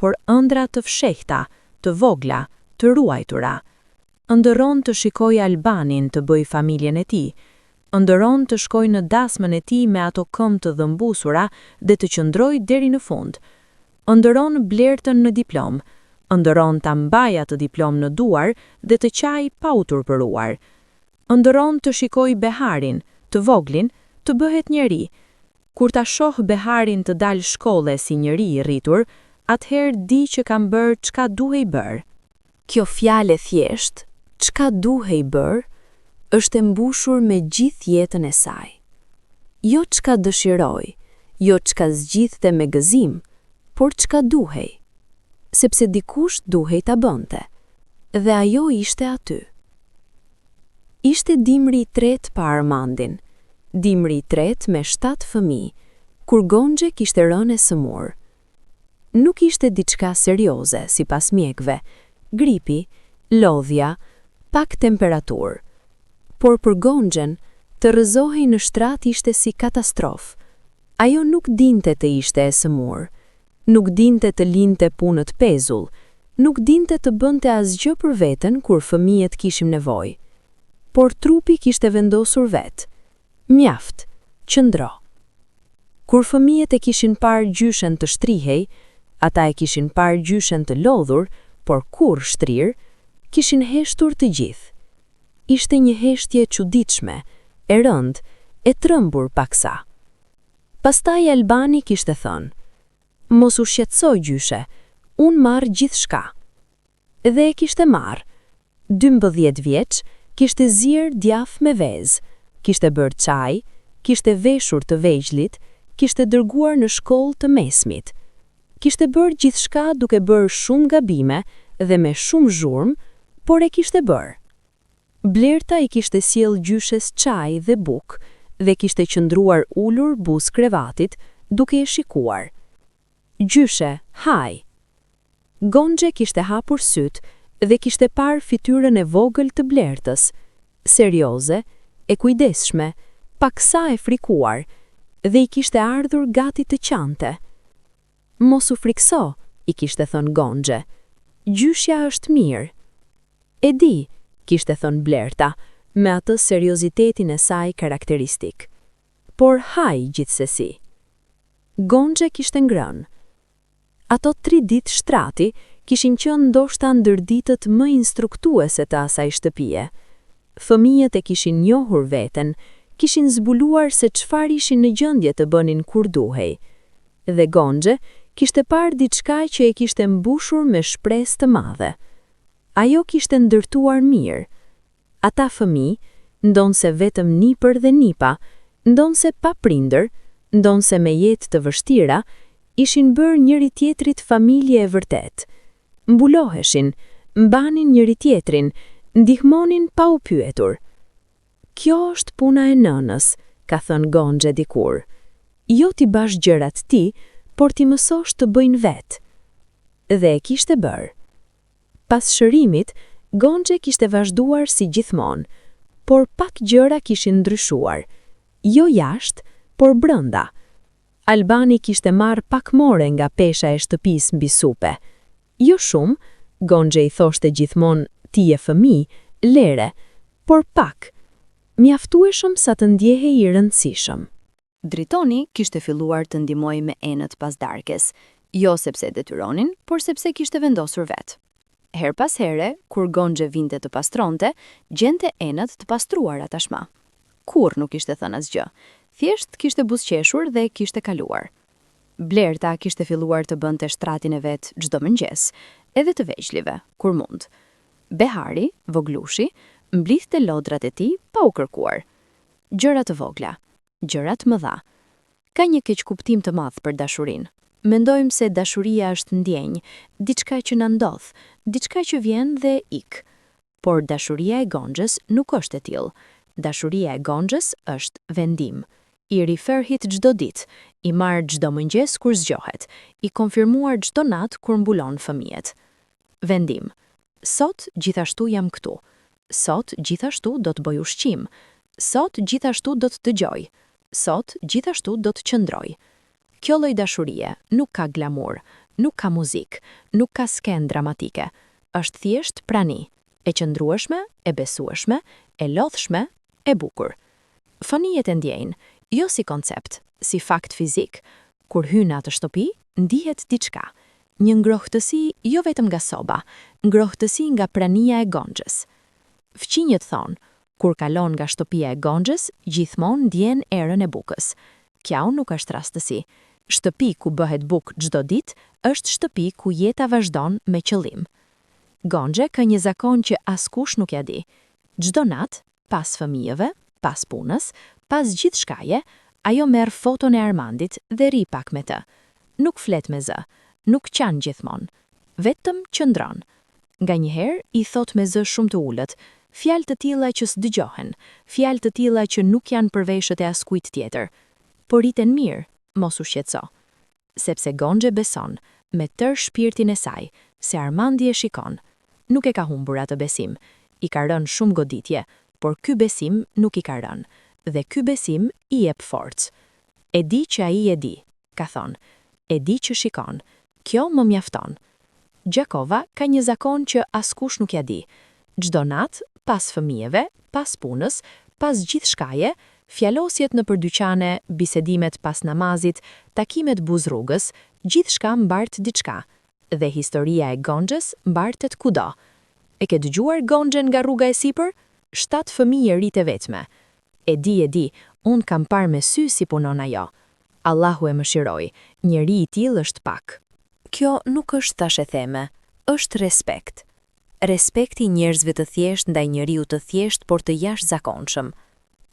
por ëndrra të fshehta, të vogla, të ruajtura. Ëndërron të shikojë Albanin të bëjë familjen e tij. Ëndërron të shkojë në dasmën e tij me ato këmbë të dhëmbusura dhe të qëndrojë deri në fund. Ëndërron Blertën në diplomë. Ëndërron ta mbajë atë diplomë në duar dhe të qajë pa u turpëruar. Ëndërron të shikojë Beharin, të voglin, të bëhet njeri. Kur ta shoh Beharin të dalë shkolle si njeri i rritur, atëherë di që kam bërë çka duhej bërë. Kjo fjalë e thjeshtë, çka duhej bërë, është e mbushur me gjithë jetën e saj. Jo çka dëshiroi, jo çka zgjidhte me gëzim, por çka duhej. Sepse dikush duhej ta bënte. Dhe ajo ishte aty. Ishte dimri i tretë pa Armandin, dimri i tretë me shtatë fëmijë, kur Gonxhe kishte rënë e sëmurë. Nuk ishte diçka serioze, sipas mjekëve, gripi, lodhja, pak temperaturë. Por për Gonxhen, të rrëzohej në shtrat ishte si katastrofë. Ajo nuk dinte të ishte e sëmurë. Nuk dinte të linte punët pezull, nuk dinte të bënte asgjë për veten kur fëmijët kishim nevojë. Por trupi kishte vendosur vetë. Mjaft, qëndro. Kur fëmijët e kishin parë gjyshen të shtrihej, ata e kishin parë gjyshen të lodhur, por kurrë shtrirë, kishin heshtur të gjithë. Ishte një heshtje e çuditshme, e rëndë, e trembur paksa. Pastaj Albani kishte thënë, Mos u shqetëso gjyshe, unë marr gjithçka. Dhe e kishte marrë. 12 vjeç, kishte zier djathë me vezë, kishte bërë çaj, kishte veshur të vegjlit, kishte dërguar në shkollë të mesmit. Kishte bërë gjithçka duke bërë shumë gabime dhe me shumë zhurmë, por e kishte bërë. Blerta i kishte sjellë gjyshes çaj dhe bukë dhe kishte qëndruar ulur buzë krevatit duke e shikuar. Gjyshe, haj! Gonxhe kishte hapur sytë dhe kishte parë fytyrën e vogël të Blertës, serioze, e kujdesshme, paksa e frikuar, dhe i kishte ardhur gati të qante. Mos u frikëso, i kishte thënë Gonxhe. Gjyshja është mirë. E di, kishte thënë Blerta, me atë seriozitetin e saj karakteristik. Por haj, gjithsesi. Gonxhe kishte ngrënë. Ato tri ditë shtrati kishin qenë ndoshta ndër ditët më instruktuese të asaj shtëpie. Fëmijët e kishin njohur veten, kishin zbuluar se çfarë ishin në gjendje të bënin kur duhej. Dhe Gonxhe kishte parë diçka që e kishte mbushur me shpresë të madhe. Ajo kishte ndërtuar mirë. Ata fëmijë, ndonëse vetëm nipër dhe nipa, ndonëse pa prindër, ndonëse me jetë të vështira, ishin bërë njëri-tjetrit familje e vërtetë. Mbuloheshin, mbanin njëri-tjetrin, ndihmonin pa u pyetur. Kjo është puna e nënës, ka thënë Gonxhe dikur. Jo t'i bash gjërat ti, por t'i mësosh të bëjnë vetë. Dhe e kishte bërë. Pas shërimit, Gonxhe kishte vazhduar si gjithmonë. Por pak gjëra kishin ndryshuar. Jo jashtë, por brenda. Albani kishte marrë pak more nga pesha e shtëpisë mbi supe. Jo shumë, Gonxhe i thoshte gjithmonë ti je fëmijë, lere, por pak. Mjaftueshëm sa të ndjehej i rëndësishëm. Dritoni kishte filluar të ndihmojë me enët pas darkes, jo sepse e detyronin, por sepse kishte vendosur vetë. Herë pas here, kur Gonxhe vinte të pastronte, gjente enët të pastruara tashmë. Kurrë nuk kishte thënë asgjë. Thjesht kishte buzëqeshur dhe kishte kaluar. Blerta kishte filluar të bënte shtratin e vet çdo mëngjes, edhe të vegjlive, kur mund. Behari, vogëlushi, mblidhte lodrat e tij pa u kërkuar. Gjëra të vogla, gjëra të mëdha. Ka një keqkuptim të madh për dashurinë. Mendojmë se dashuria është ndjenjë, diçka që na ndodh, diçka që vjen dhe ik. Por dashuria e Gonxhes nuk është e tillë. Dashuria e Gonxhes është vendim. I ripërtëritur çdo ditë, i marrë çdo mëngjes kur zgjohet, i konfirmuar çdo natë kur mbulon fëmijët. Vendim. Sot gjithashtu jam këtu. Sot gjithashtu do të bëj ushqim. Sot gjithashtu do të dëgjoj. Sot gjithashtu do të qëndroj. Kjo lloj dashurie nuk ka glamur, nuk ka muzikë, nuk ka skenë dramatike. Është thjesht prani, e qëndrueshme, e besueshme, e lodhshme, e bukur. Fëmijët e ndjejnë, jo si koncept, si fakt fizik. Kur hyn në atë shtëpi, ndihet diçka. Një ngrohtësi jo vetëm nga soba, ngrohtësi nga prania e Gonxhes. Fqinjët thonë, kur kalon nga shtëpia e Gonxhes, gjithmonë ndjen erën e bukës. Kjo nuk është rastësi. Shtëpi ku bëhet bukë çdo ditë është shtëpi ku jeta vazhdon me qëllim. Gonxhe ka një zakon që askush nuk ja di. Çdo natë, pas fëmijëve, pas punës, pas gjithçkaje, ajo merr foton e Armandit dhe rri pak me të. Nuk flet me zë, nuk qan gjithmonë. Vetëm qëndron. Nganjëherë i thot me zë shumë të ulët, fjalë të tilla që s'dëgjohen, fjalë të tilla që nuk janë për veshët e askujt tjetër. Po rriten mirë, mos u shqetëso. Sepse Gonxhe beson, me tërë shpirtin e saj, se Armandi e shikon. Nuk e ka humbur atë besim. I ka rënë shumë goditje, por ky besim nuk i ka rënë. Dhe ky besim i jep forcë. E di që ai e di, ka thonë. E di që shikon. Kjo më mjafton. Gjakova ka një zakon që askush nuk ja di. Çdo natë, pas fëmijëve, pas punës, pas gjithçkaje, fjalosjet nëpër dyqane, bisedimet pas namazit, takimet buzë rrugës, gjithçka mbart diçka. Dhe historia e Gonxhes mbartet kudo. E ke dëgjuar Gonxhen nga rruga e sipër? Shtatë fëmijë rrit e vetme. E di, e di, unë kam parë me sy si punon ajo. Allahu e mëshiroftë, njeri i tillë është pak. Kjo nuk është thashetheme, është respekt. Respekti i njerëzve të thjeshtë ndaj njeriu të thjeshtë por të jashtëzakonshëm.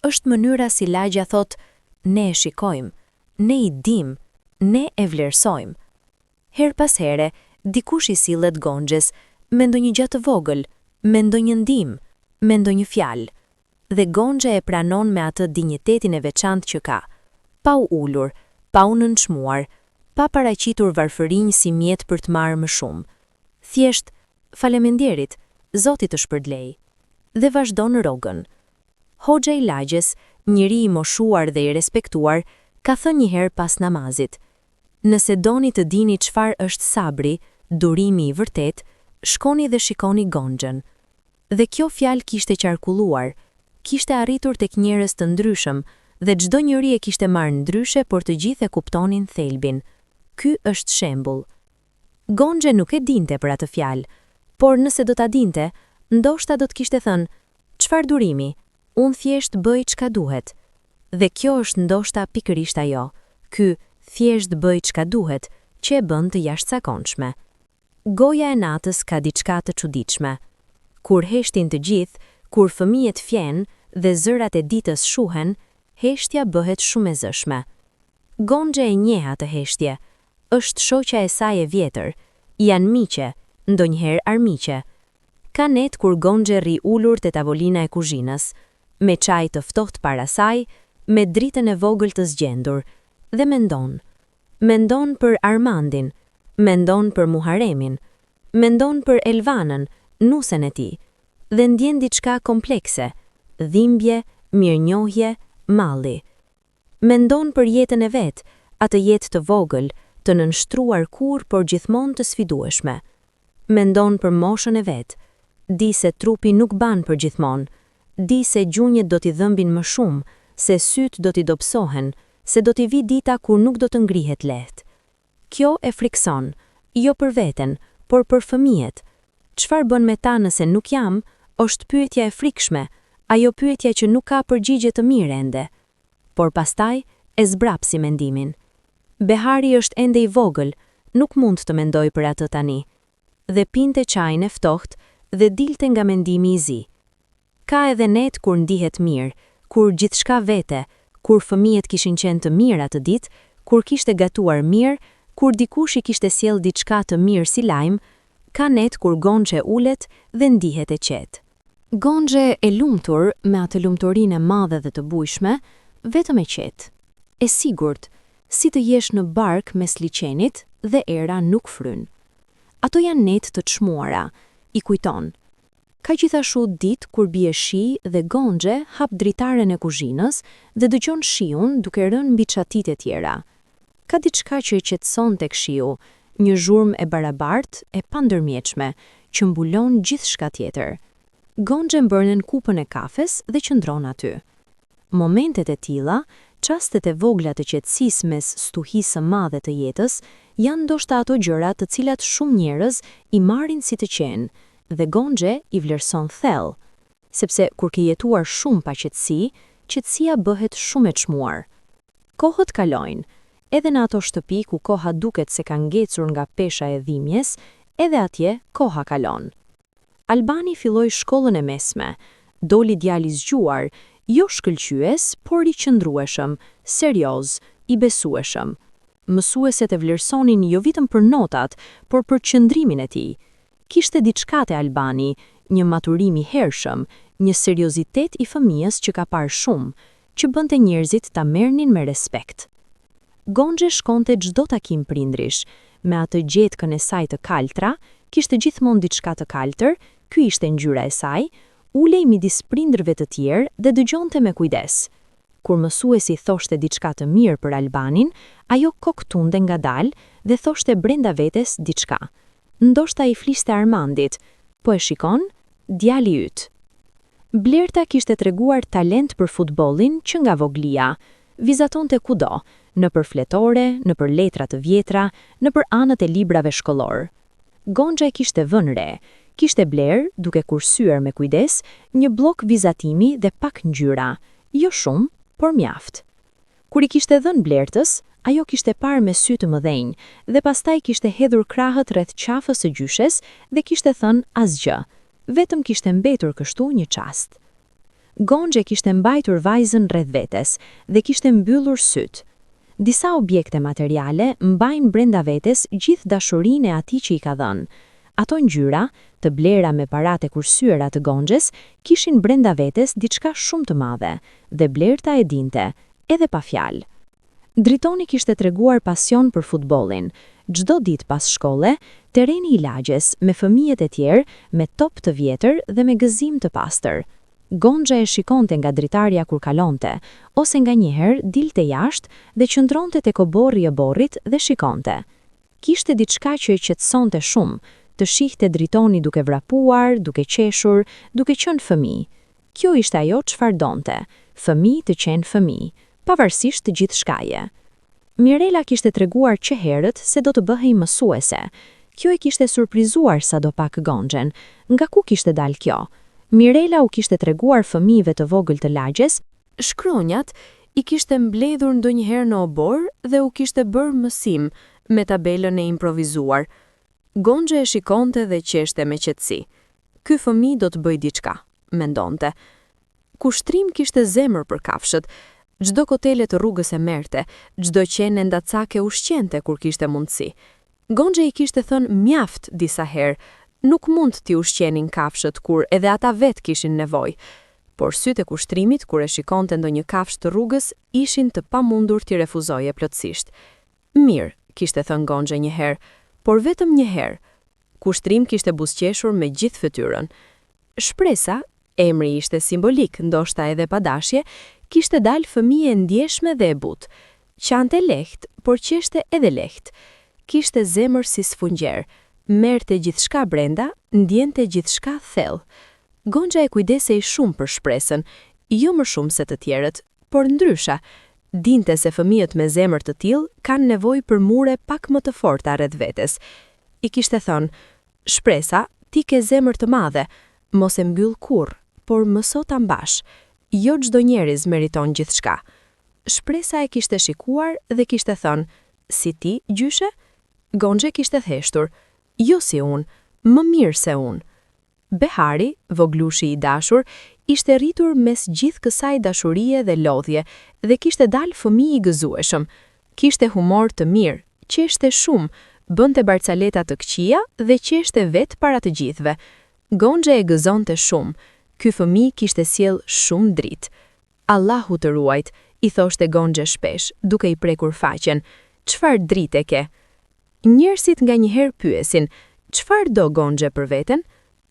Është mënyra si lagja thotë, ne e shikojmë, ne i dim, ne e vlerësojmë. Herë pas here, dikush i sillet Gonxhes me ndonjë gjë të vogël, me ndonjë ndihmë, me ndonjë fjalë. Dhe Gonxhe e pranon me atë dinjitetin e veçantë që ka, pa u ulur, pa u nënçmuar, pa paraqitur varfërinë si mjet për të marrë më shumë. Thjesht, faleminderit, Zoti të shpërbleftë. Dhe vazhdon rrugën. Hoxha i lagjes, njeri i moshuar dhe i respektuar, ka thënë një herë pas namazit. Nëse doni të dini çfarë është sabri, durimi i vërtetë, shkoni dhe shikoni Gonxhen. Dhe kjo fjalë kishte qarkulluar, kishte arritur tek njerëz të ndryshëm dhe çdo njeri e kishte marrë ndryshe por të gjithë e kuptonin thelbin. Ky është shembull. Gonxhe nuk e dinte për atë fjalë, por nëse do ta dinte, ndoshta do të kishte thënë, çfarë durimi, unë thjesht bëj çka duhet. Dhe kjo është ndoshta pikërisht ajo, ky thjesht bëj çka duhet, që e bën të jashtëzakonshme. Goja e natës ka diçka të çuditshme. Kur heshtin të gjithë, kur fëmijët fjenë dhe zërat e ditës shuhen, heshtja bëhet shumë e zëshme. Gonxhe e njeh atë heshtje, është shoqja e saj e vjetër, janë miqe, ndonjëherë armiqe. Ka net kur Gonxhe rri ulur te tavolina e kuzhinës, me çaj të ftohtë para saj, me dritën e vogël të zgjendur, dhe mendon. Mendon për Armandin, mendon për Muharemin, mendon për Elvanën, nusen e tij, dhe ndjen diçka komplekse. Dhimbje, mirënjohje, malli. Mendon për jetën e vet, atë jetë të vogël, të nënshtruar kurrë por gjithmonë të sfidueshme. Mendon për moshën e vet. Di se trupi nuk ban përgjithmonë. Di se gjunjët do t'i dhëmbin më shumë, se sytë do t'i dobësohen, se do t'i vijë dita kur nuk do të ngrihet lehtë. Kjo e frikëson. Jo për veten, por për fëmijët. Çfarë bën me ta nëse nuk jam, është pyetja e frikshme, ajo pyetja që nuk ka përgjigje të mirë ende. Por pastaj e zbrapsi mendimin. Behari është ende i vogël, nuk mund të mendoj për atë tani. Dhe pinte çajin e ftohtë dhe dilte nga mendimi i zi. Ka edhe netë kur ndihet mirë, kur gjithçka vete, kur fëmijët kishin qenë të mirë atë ditë, kur kishte gatuar mirë, kur dikush i kishte sjellë diçka të mirë si lajm, ka netë kur Gonxhe ulet dhe ndihet e qetë. Gonxhe e lumtur, me atë lumturinë e madhe dhe të bujshme, vetëm e qetë. E sigurt, si të jesh në barkë mes liqenit dhe era nuk fryn. Ato janë netë të çmuara, i kujton. Ka gjithashu ditë kur bie shi dhe Gonxhe hap dritaren e kuzhinës dhe dëgjon shiun duke rënë mbi çatitë e tjera. Ka diçka që e qetëson tek shiu, një zhurmë e barabartë, e pandërmjetshme, që mbulon gjithçka tjetër. Gonxhe mbërthen kupën e kafes dhe qëndron aty. Momentet e tilla, çastet e vogla të qetësisë mes stuhisë së madhe të jetës, janë ndoshta ato gjëra të cilat shumë njerëz i marrin si të qenë, dhe Gonxhe i vlerëson thellë. Sepse kur ke jetuar shumë paqetësi, qetësia bëhet shumë e çmuar. Kohët kalojnë. Edhe në ato shtëpi ku koha duket se ka ngecur nga pesha e dhimbjes, edhe atje koha kalon. Albani filloi shkollën e mesme. Doli djalë i zgjuar, jo shkëlqyes, por i qëndrueshëm, serioz, i besueshëm. Mësueset e vlerësonin jo vetëm për notat, por për qëndrimin e tij. Kishte diçka te Albani, një maturim i hershëm, një seriozitet i fëmijës që ka parë shumë, që bënte njerëzit ta merrnin me respekt. Gonxhe shkonte çdo takim prindërish, me atë gjetkën e saj të kaltra, kishte gjithmonë diçka të kaltër, ky ishte ngjyra e saj, ulej midis prindërve të tjerë dhe dëgjonte me kujdes. Kur mësuesi thoshte diçka të mirë për Albanin, ajo kokë tundte ngadalë dhe thoshte brenda vetes diçka. Ndoshta i fliste Armandit, Po e shikon? Djali yt. Blerta kishte treguar talent për futbollin që nga voglia. Vizatonte kudo, nëpër fletore, nëpër letra të vjetra, nëpër anët e librave shkollorë. Gonxha e kishte vënë re. Kishte blerë, duke kursyer me kujdes, një bllok vizatimi dhe pak ngjyra. Jo shumë, por mjaft. Kur i kishte dhënë Blertës, ajo kishte parë me sy të mëdhenj dhe pastaj kishte hedhur krahët rreth qafës së gjyshes dhe kishte thënë asgjë, vetëm kishte mbetur kështu një çast. Gonxhe kishte mbajtur vajzën rreth vetes dhe kishte mbyllur sytë. Disa objekte materiale mbajnë brenda vetes gjithë dashurinë e atij që i ka dhënë. Ato ngjyra, të blera me paratë e kursyera të Gonxhes, kishin brenda vetes diçka shumë të madhe, dhe Blerta e dinte, edhe pa fjalë. Dritoni kishte treguar pasion për futbollin. Çdo ditë pas shkolle, terreni i lagjes, me fëmijët e tjerë, me top të vjetër dhe me gëzim të pastër. Gonxha e shikonte nga dritarja kur kalonte, ose nganjëherë dilte jashtë dhe qëndronte tek oborri i oborrit dhe shikonte. Kishte diçka që e qetësonte shumë, të shihte Dritoni duke vrapuar, duke qeshur, duke qenë fëmijë. Kjo ishte ajo çfarë donte, fëmijë të qenë fëmijë, pavarësisht të gjithçkaje. Mirela kishte treguar që herët se do të bëhej mësuese. Kjo e kishte surprizuar sadopak Gonxhen, nga ku kishte dalë kjo? Mirela u kishte treguar fëmijëve të vogël të lagjes, shkronjat, i kishte mbledhur ndonjëherë në oborr dhe u kishte bërë mësim me tabelën e improvizuar. Gonxhe e shikonte dhe qeshte me qetësi. Ky fëmijë do të bëjë diçka, mendonte. Kushtrim kishte zemër për kafshët. Çdo kotele të rrugës e merrte, çdo qen endacak e ushqente kur kishte mundësi. Gonxhe i kishte thënë mjaft disa herë, nuk mund t'i ushqenin kafshët kur edhe ata vetë kishin nevojë. Por sytë e Kushtrimit kur e shikonte ndonjë kafshë të rrugës ishin të pamundur t'i refuzoje plotësisht. Mirë, kishte thënë Gonxhe një herë, por vetëm një herë. Kushtrim kishte buzëqeshur me gjithë fytyrën. Shpresa. Emri ishte simbolik, ndoshta edhe pa dashje, kishte dalë fëmijë e ndjeshme dhe e butë. Qante lehtë, por qeshte edhe lehtë. Kishte zemër si sfungjer. Merrte gjithçka brenda, ndjente gjithçka thellë. Gonxhe kujdesej shumë për Shpresën, jo më shumë se të tjerët, por ndryshe. Dinte se fëmijët me zemër të tillë kanë nevojë për mure pak më të forta rreth vetes. I kishte thënë, Shpresa, ti ke zemër të madhe, mos e mbyll kurrë, por mëso ta mbash. Jo çdo njerëz meriton gjithçka. Shpresa e kishte shikuar dhe kishte thënë, si ti, gjyshe? Gonxhe kishte heshtur, jo si unë, më mirë se unë. Behari, vogëlushi i dashur, ishte rritur mes gjithë kësaj dashurie dhe lodhje dhe kishte dalë fëmijë i gëzueshëm. Kishte humor të mirë, qeshte shumë, bënte barcaleta të këqija dhe qeshte vetë para të gjithëve. Gonxhe e gëzonte shumë, ky fëmijë kishte sjellë shumë dritë. Allahu të ruajt, i thoshte Gonxhe shpesh, duke i prekur faqen, çfarë drite ke? Njerëzit nganjëherë pyesin, çfarë do Gonxhe për veten?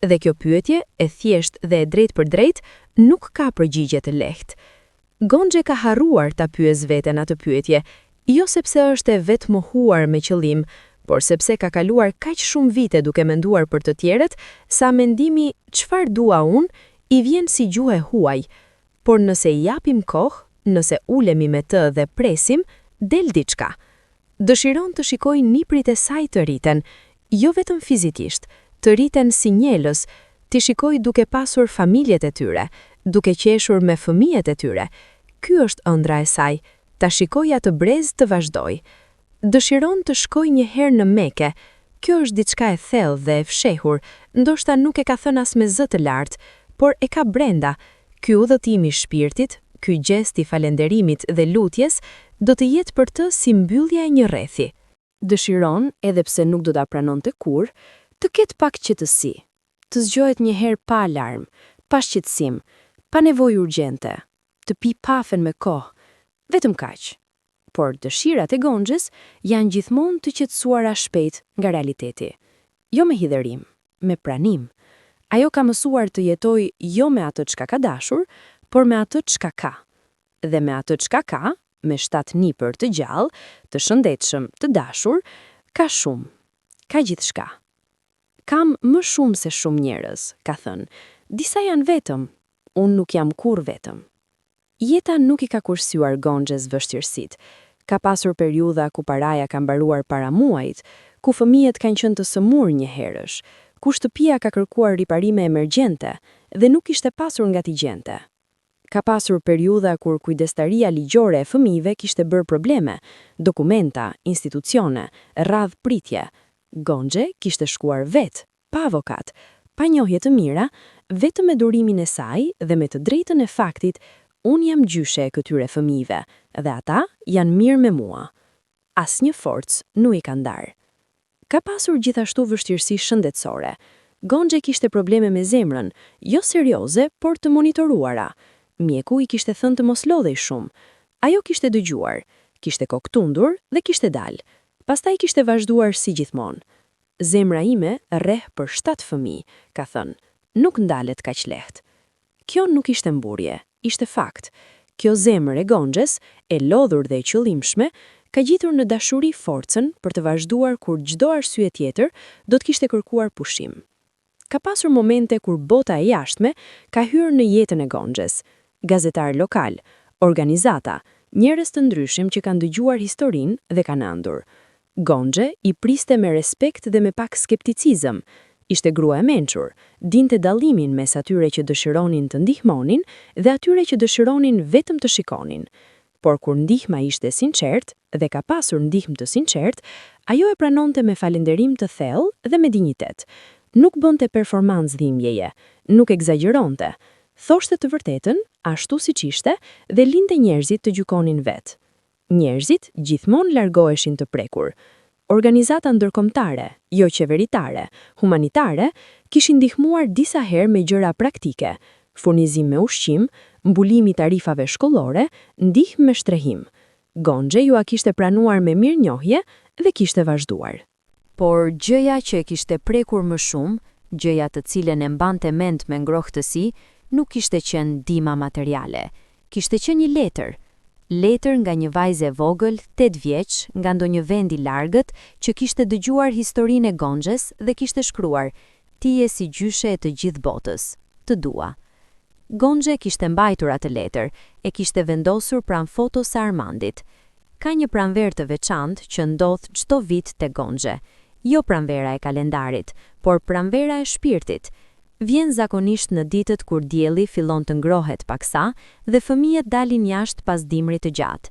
Dhe kjo pyetje, e thjeshtë dhe e drejtpërdrejtë, nuk ka përgjigje të lehtë. Gonxhe ka harruar ta pyesë veten atë pyetje, jo sepse është e vetëmohuar me qëllim, por sepse ka kaluar kaq shumë vite duke menduar për të tjerët, sa mendimi çfarë dua unë i vjen si gjuhë e huaj. Por nëse i japim kohë, nëse ulemi me të dhe presim, del diçka. Dëshiron të shikojë nipërit e saj të rriten, jo vetëm fizikisht, të rriten si njerëz, t'i shikojë duke pasur familjet e tyre, duke qeshur me fëmijët e tyre. Ky është ëndrra e saj, ta shikojë atë brez të vazhdojë. Dëshiron të shkojë një herë në Meke. Kjo është diçka e thellë dhe e fshehur, ndoshta nuk e ka thënë as me zë të lartë, por e ka brenda. Ky udhëtim i shpirtit, ky gjest i falënderimit dhe lutjes, do të jetë për të si mbyllja e një rrethi. Dëshiron, edhe pse nuk do ta pranonte kurrë, të ketë pak qetësi, të zgjohet një herë pa alarm, pa shqetësim, pa nevojë urgjente, të pijë kafen me kohë, vetëm kaq. Por dëshirat e Gonxhes janë gjithmonë të qetësuara shpejt nga realiteti. Jo me hidhërim, me pranim. Ajo ka mësuar të jetojë jo me atë çka ka dashur, por me atë çka ka. Dhe me atë çka ka, me shtatë nipër të gjallë, të shëndetshëm, të dashur, ka shumë. Ka gjithçka. Kam më shumë se shumë njerëz, ka thënë. Disa janë vetëm, unë nuk jam kurrë vetëm. Jeta nuk i ka kursyar Gonxhes vështirësitë. Ka pasur periudha ku paraja ka mbaruar para muajit, ku fëmijët kanë qenë të sëmurë njëherësh, ku shtëpia ka kërkuar riparime emergjente dhe nuk kishte pasur nga t'i gjente. Ka pasur periudha kur kujdestaria ligjore e fëmijëve kishte bërë probleme, dokumenta, institucione, radhë pritje. Gonxhe kishte shkuar vetë, pa avokat, pa njohje të mira, vetëm me durimin e saj dhe me të drejtën e faktit unë jam gjyshe e këtyre fëmijëve dhe ata janë mirë me mua. Asnjë forcë nuk i ka ndarë. Ka pasur gjithashtu vështirësi shëndetësore. Gonxhe kishte probleme me zemrën, jo serioze, por të monitoruara. Mjeku i kishte thënë të mos lodhej shumë. Ajo kishte dëgjuar, kishte kokë tundur dhe kishte dalë. Pastaj kishte vazhduar si gjithmonë. Zemra ime rreh për shtatë fëmijë, ka thënë, nuk ndalet kaq lehtë. Kjo nuk ishte mburrje, ishte fakt. Kjo zemër e Gonxhes, e lodhur dhe e qëllimshme, ka gjetur në dashuri forcën për të vazhduar kur çdo arsye tjetër do të kishte kërkuar pushim. Ka pasur momente kur bota e jashtme ka hyrë në jetën e Gonxhes. Gazetarë lokalë, organizata, njerëz të ndryshëm që kanë dëgjuar historinë dhe kanë ëndur. Gonxhe i priste me respekt dhe me pak skepticizëm. Ishte grua e mençur, dinte dallimin mes atyre që dëshironin të ndihmonin dhe atyre që dëshironin vetëm të shikonin. Por kur ndihma ishte e sinqertë, dhe ka pasur ndihmë të sinqertë, ajo e pranonte me falënderim të thellë dhe me dinjitet. Nuk bënte performancë dhimbjeje, nuk ekzagjeronte. Thoshte të vërtetën, ashtu siç ishte, dhe linte njerëzit të gjykonin vetë. Njerëzit gjithmonë largoheshin të prekur. Organizata ndërkombëtare, joqeveritare, humanitare, kishin ndihmuar disa herë me gjëra praktike, furnizim me ushqim, mbulim i tarifave shkollore, ndihmë me strehim. Gonxhe jua kishte pranuar me mirënjohje dhe kishte vazhduar. Por gjëja që e kishte prekur më shumë, gjëja të cilën e mbante mend me ngrohtësi, nuk kishte qenë ndihma materiale. Kishte qenë një letër. Letër nga një vajzë e vogël, 8 vjeç, nga ndonjë vend i largët, që kishte dëgjuar historinë e Gonxhes dhe kishte shkruar, Ti je si gjyshe e të gjithë botës. Të dua. Gonxhe e kishte mbajtur atë letër, e kishte vendosur pranë fotos së Armandit. Ka një pranverë të veçantë që ndodh çdo vit te Gonxhe. Jo pranvera e kalendarit, por pranvera e shpirtit. Vjen zakonisht në ditët kur dielli fillon të ngrohet paksa dhe fëmijët dalin jashtë pas dimrit të gjatë.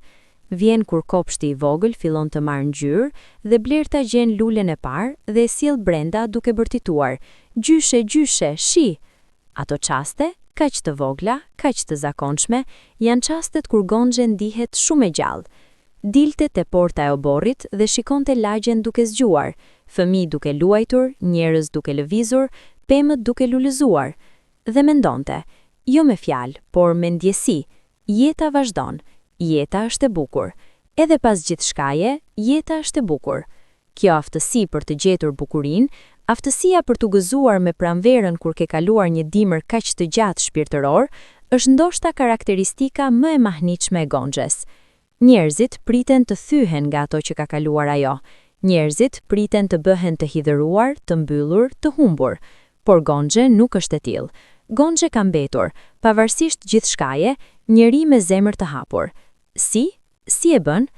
Vjen kur kopshti i vogël fillon të marrë ngjyrë dhe Blerta gjen lulen e parë dhe e sjell brenda duke bërtituar, Gjyshe, gjyshe, shih! Ato çaste, kaq të vogla, kaq të zakonshme, janë çastet kur Gonxhe ndihet shumë e gjallë. Dilte te porta e oborrit dhe shikonte lagjen duke zgjuar, fëmijë duke luajtur, njerëz duke lëvizur, pemët duke lulëzuar. Dhe mendonte, jo me fjalë, por me ndjesi, jeta vazhdon, jeta është e bukur. Edhe pas gjithçkaje, jeta është e bukur. Kjo aftësi për të gjetur bukurinë, aftësia për t'u gëzuar me pranverën kur ke kaluar një dimër kaq të gjatë shpirtëror, është ndoshta karakteristika më e mahnitshme e Gonxhes. Njerëzit priten të thyhen nga ato që ka kaluar ajo. Njerëzit priten të bëhen të hidhëruar, të mbyllur, të humbur. Por Gonxhe nuk është e tillë. Gonxhe ka mbetur, pavarësisht gjithçkaje, njeri me zemër të hapur. Si? Si e bën?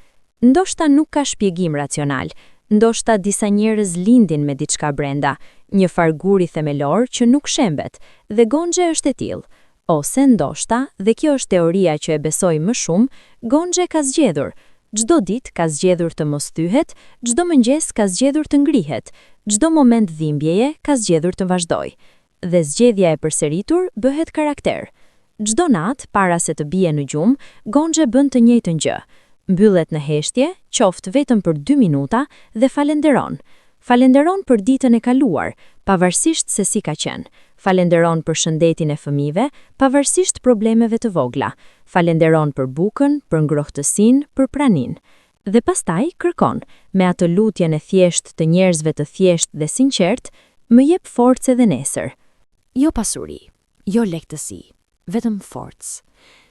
Ndoshta nuk ka shpjegim racional. Ndoshta disa njerëz lindin me diçka brenda, një farë guri themelor që nuk shembet, dhe Gonxhe është e tillë. Ose, ndoshta, dhe kjo është teoria që e besoj më shumë, Gonxhe ka zgjedhur. Çdo ditë ka zgjedhur të mos thyhet, çdo mëngjes ka zgjedhur të ngrihet, çdo moment dhimbjeje ka zgjedhur të vazhdojë. Dhe zgjedhja e përsëritur bëhet karakter. Çdo natë, para se të bie në gjumë, Gonxhe bën të njëjtën gjë. Mbyllet në heshtje, qoftë vetëm për dy minuta, dhe falënderon. Falënderon për ditën e kaluar, pavarësisht se si ka qenë. Falënderon për shëndetin e fëmijëve, pavarësisht problemeve të vogla. Falënderon për bukën, për ngrohtësinë, për praninë. Dhe pastaj kërkon, me atë lutjen e thjeshtë të njerëzve të thjeshtë dhe sinqertë, Më jep forcë edhe nesër. Jo pasuri, jo lehtësi, vetëm forcë.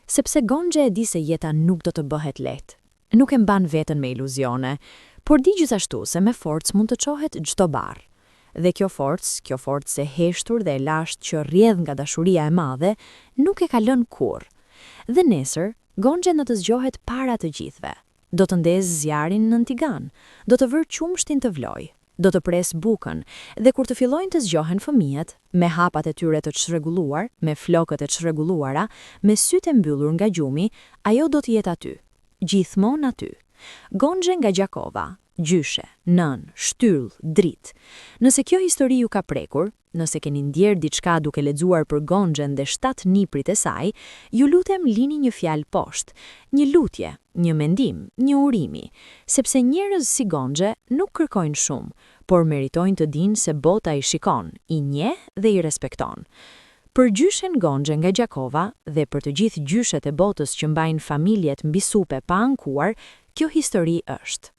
Sepse Gonxhe e di se jeta nuk do të bëhet lehtë. Nuk e mban veten me iluzione, por di gjithashtu se me forcë mund të çohet çdo barrë. Dhe kjo forcë, kjo forcë e heshtur dhe e lashtë që rrjedh nga dashuria e madhe, nuk e ka lënë kurrë. Dhe nesër, Gonxhe do të zgjohet para të gjithëve. Do të ndezë zjarrin nën tigan, do të vërë qumështin të vlojë, do të presë bukën, dhe kur të fillojnë të zgjohen fëmijët, me hapat e tyre të çrregulluar, me flokët e çrregulluara, me sytë e mbyllur nga gjumi, ajo do të jetë aty. Gjithmonë aty. Gonxhe nga Gjakova, gjyshe, nënë, shtyllë, dritë. Nëse kjo histori ju ka prekur, nëse keni ndjerë diçka duke lexuar për Gonxhen dhe shtatë nipërit e saj, ju lutem lini një fjalë poshtë, një lutje, një mendim, një urimi, sepse njerëz si Gonxhe nuk kërkojnë shumë, por meritojnë të dinë se bota i shikon, i njeh dhe i respekton. Për gjyshen Gonxhe nga Gjakova dhe për të gjithë gjyshet e botës që mbajnë familjet mbi supe pa ankuar, kjo histori është.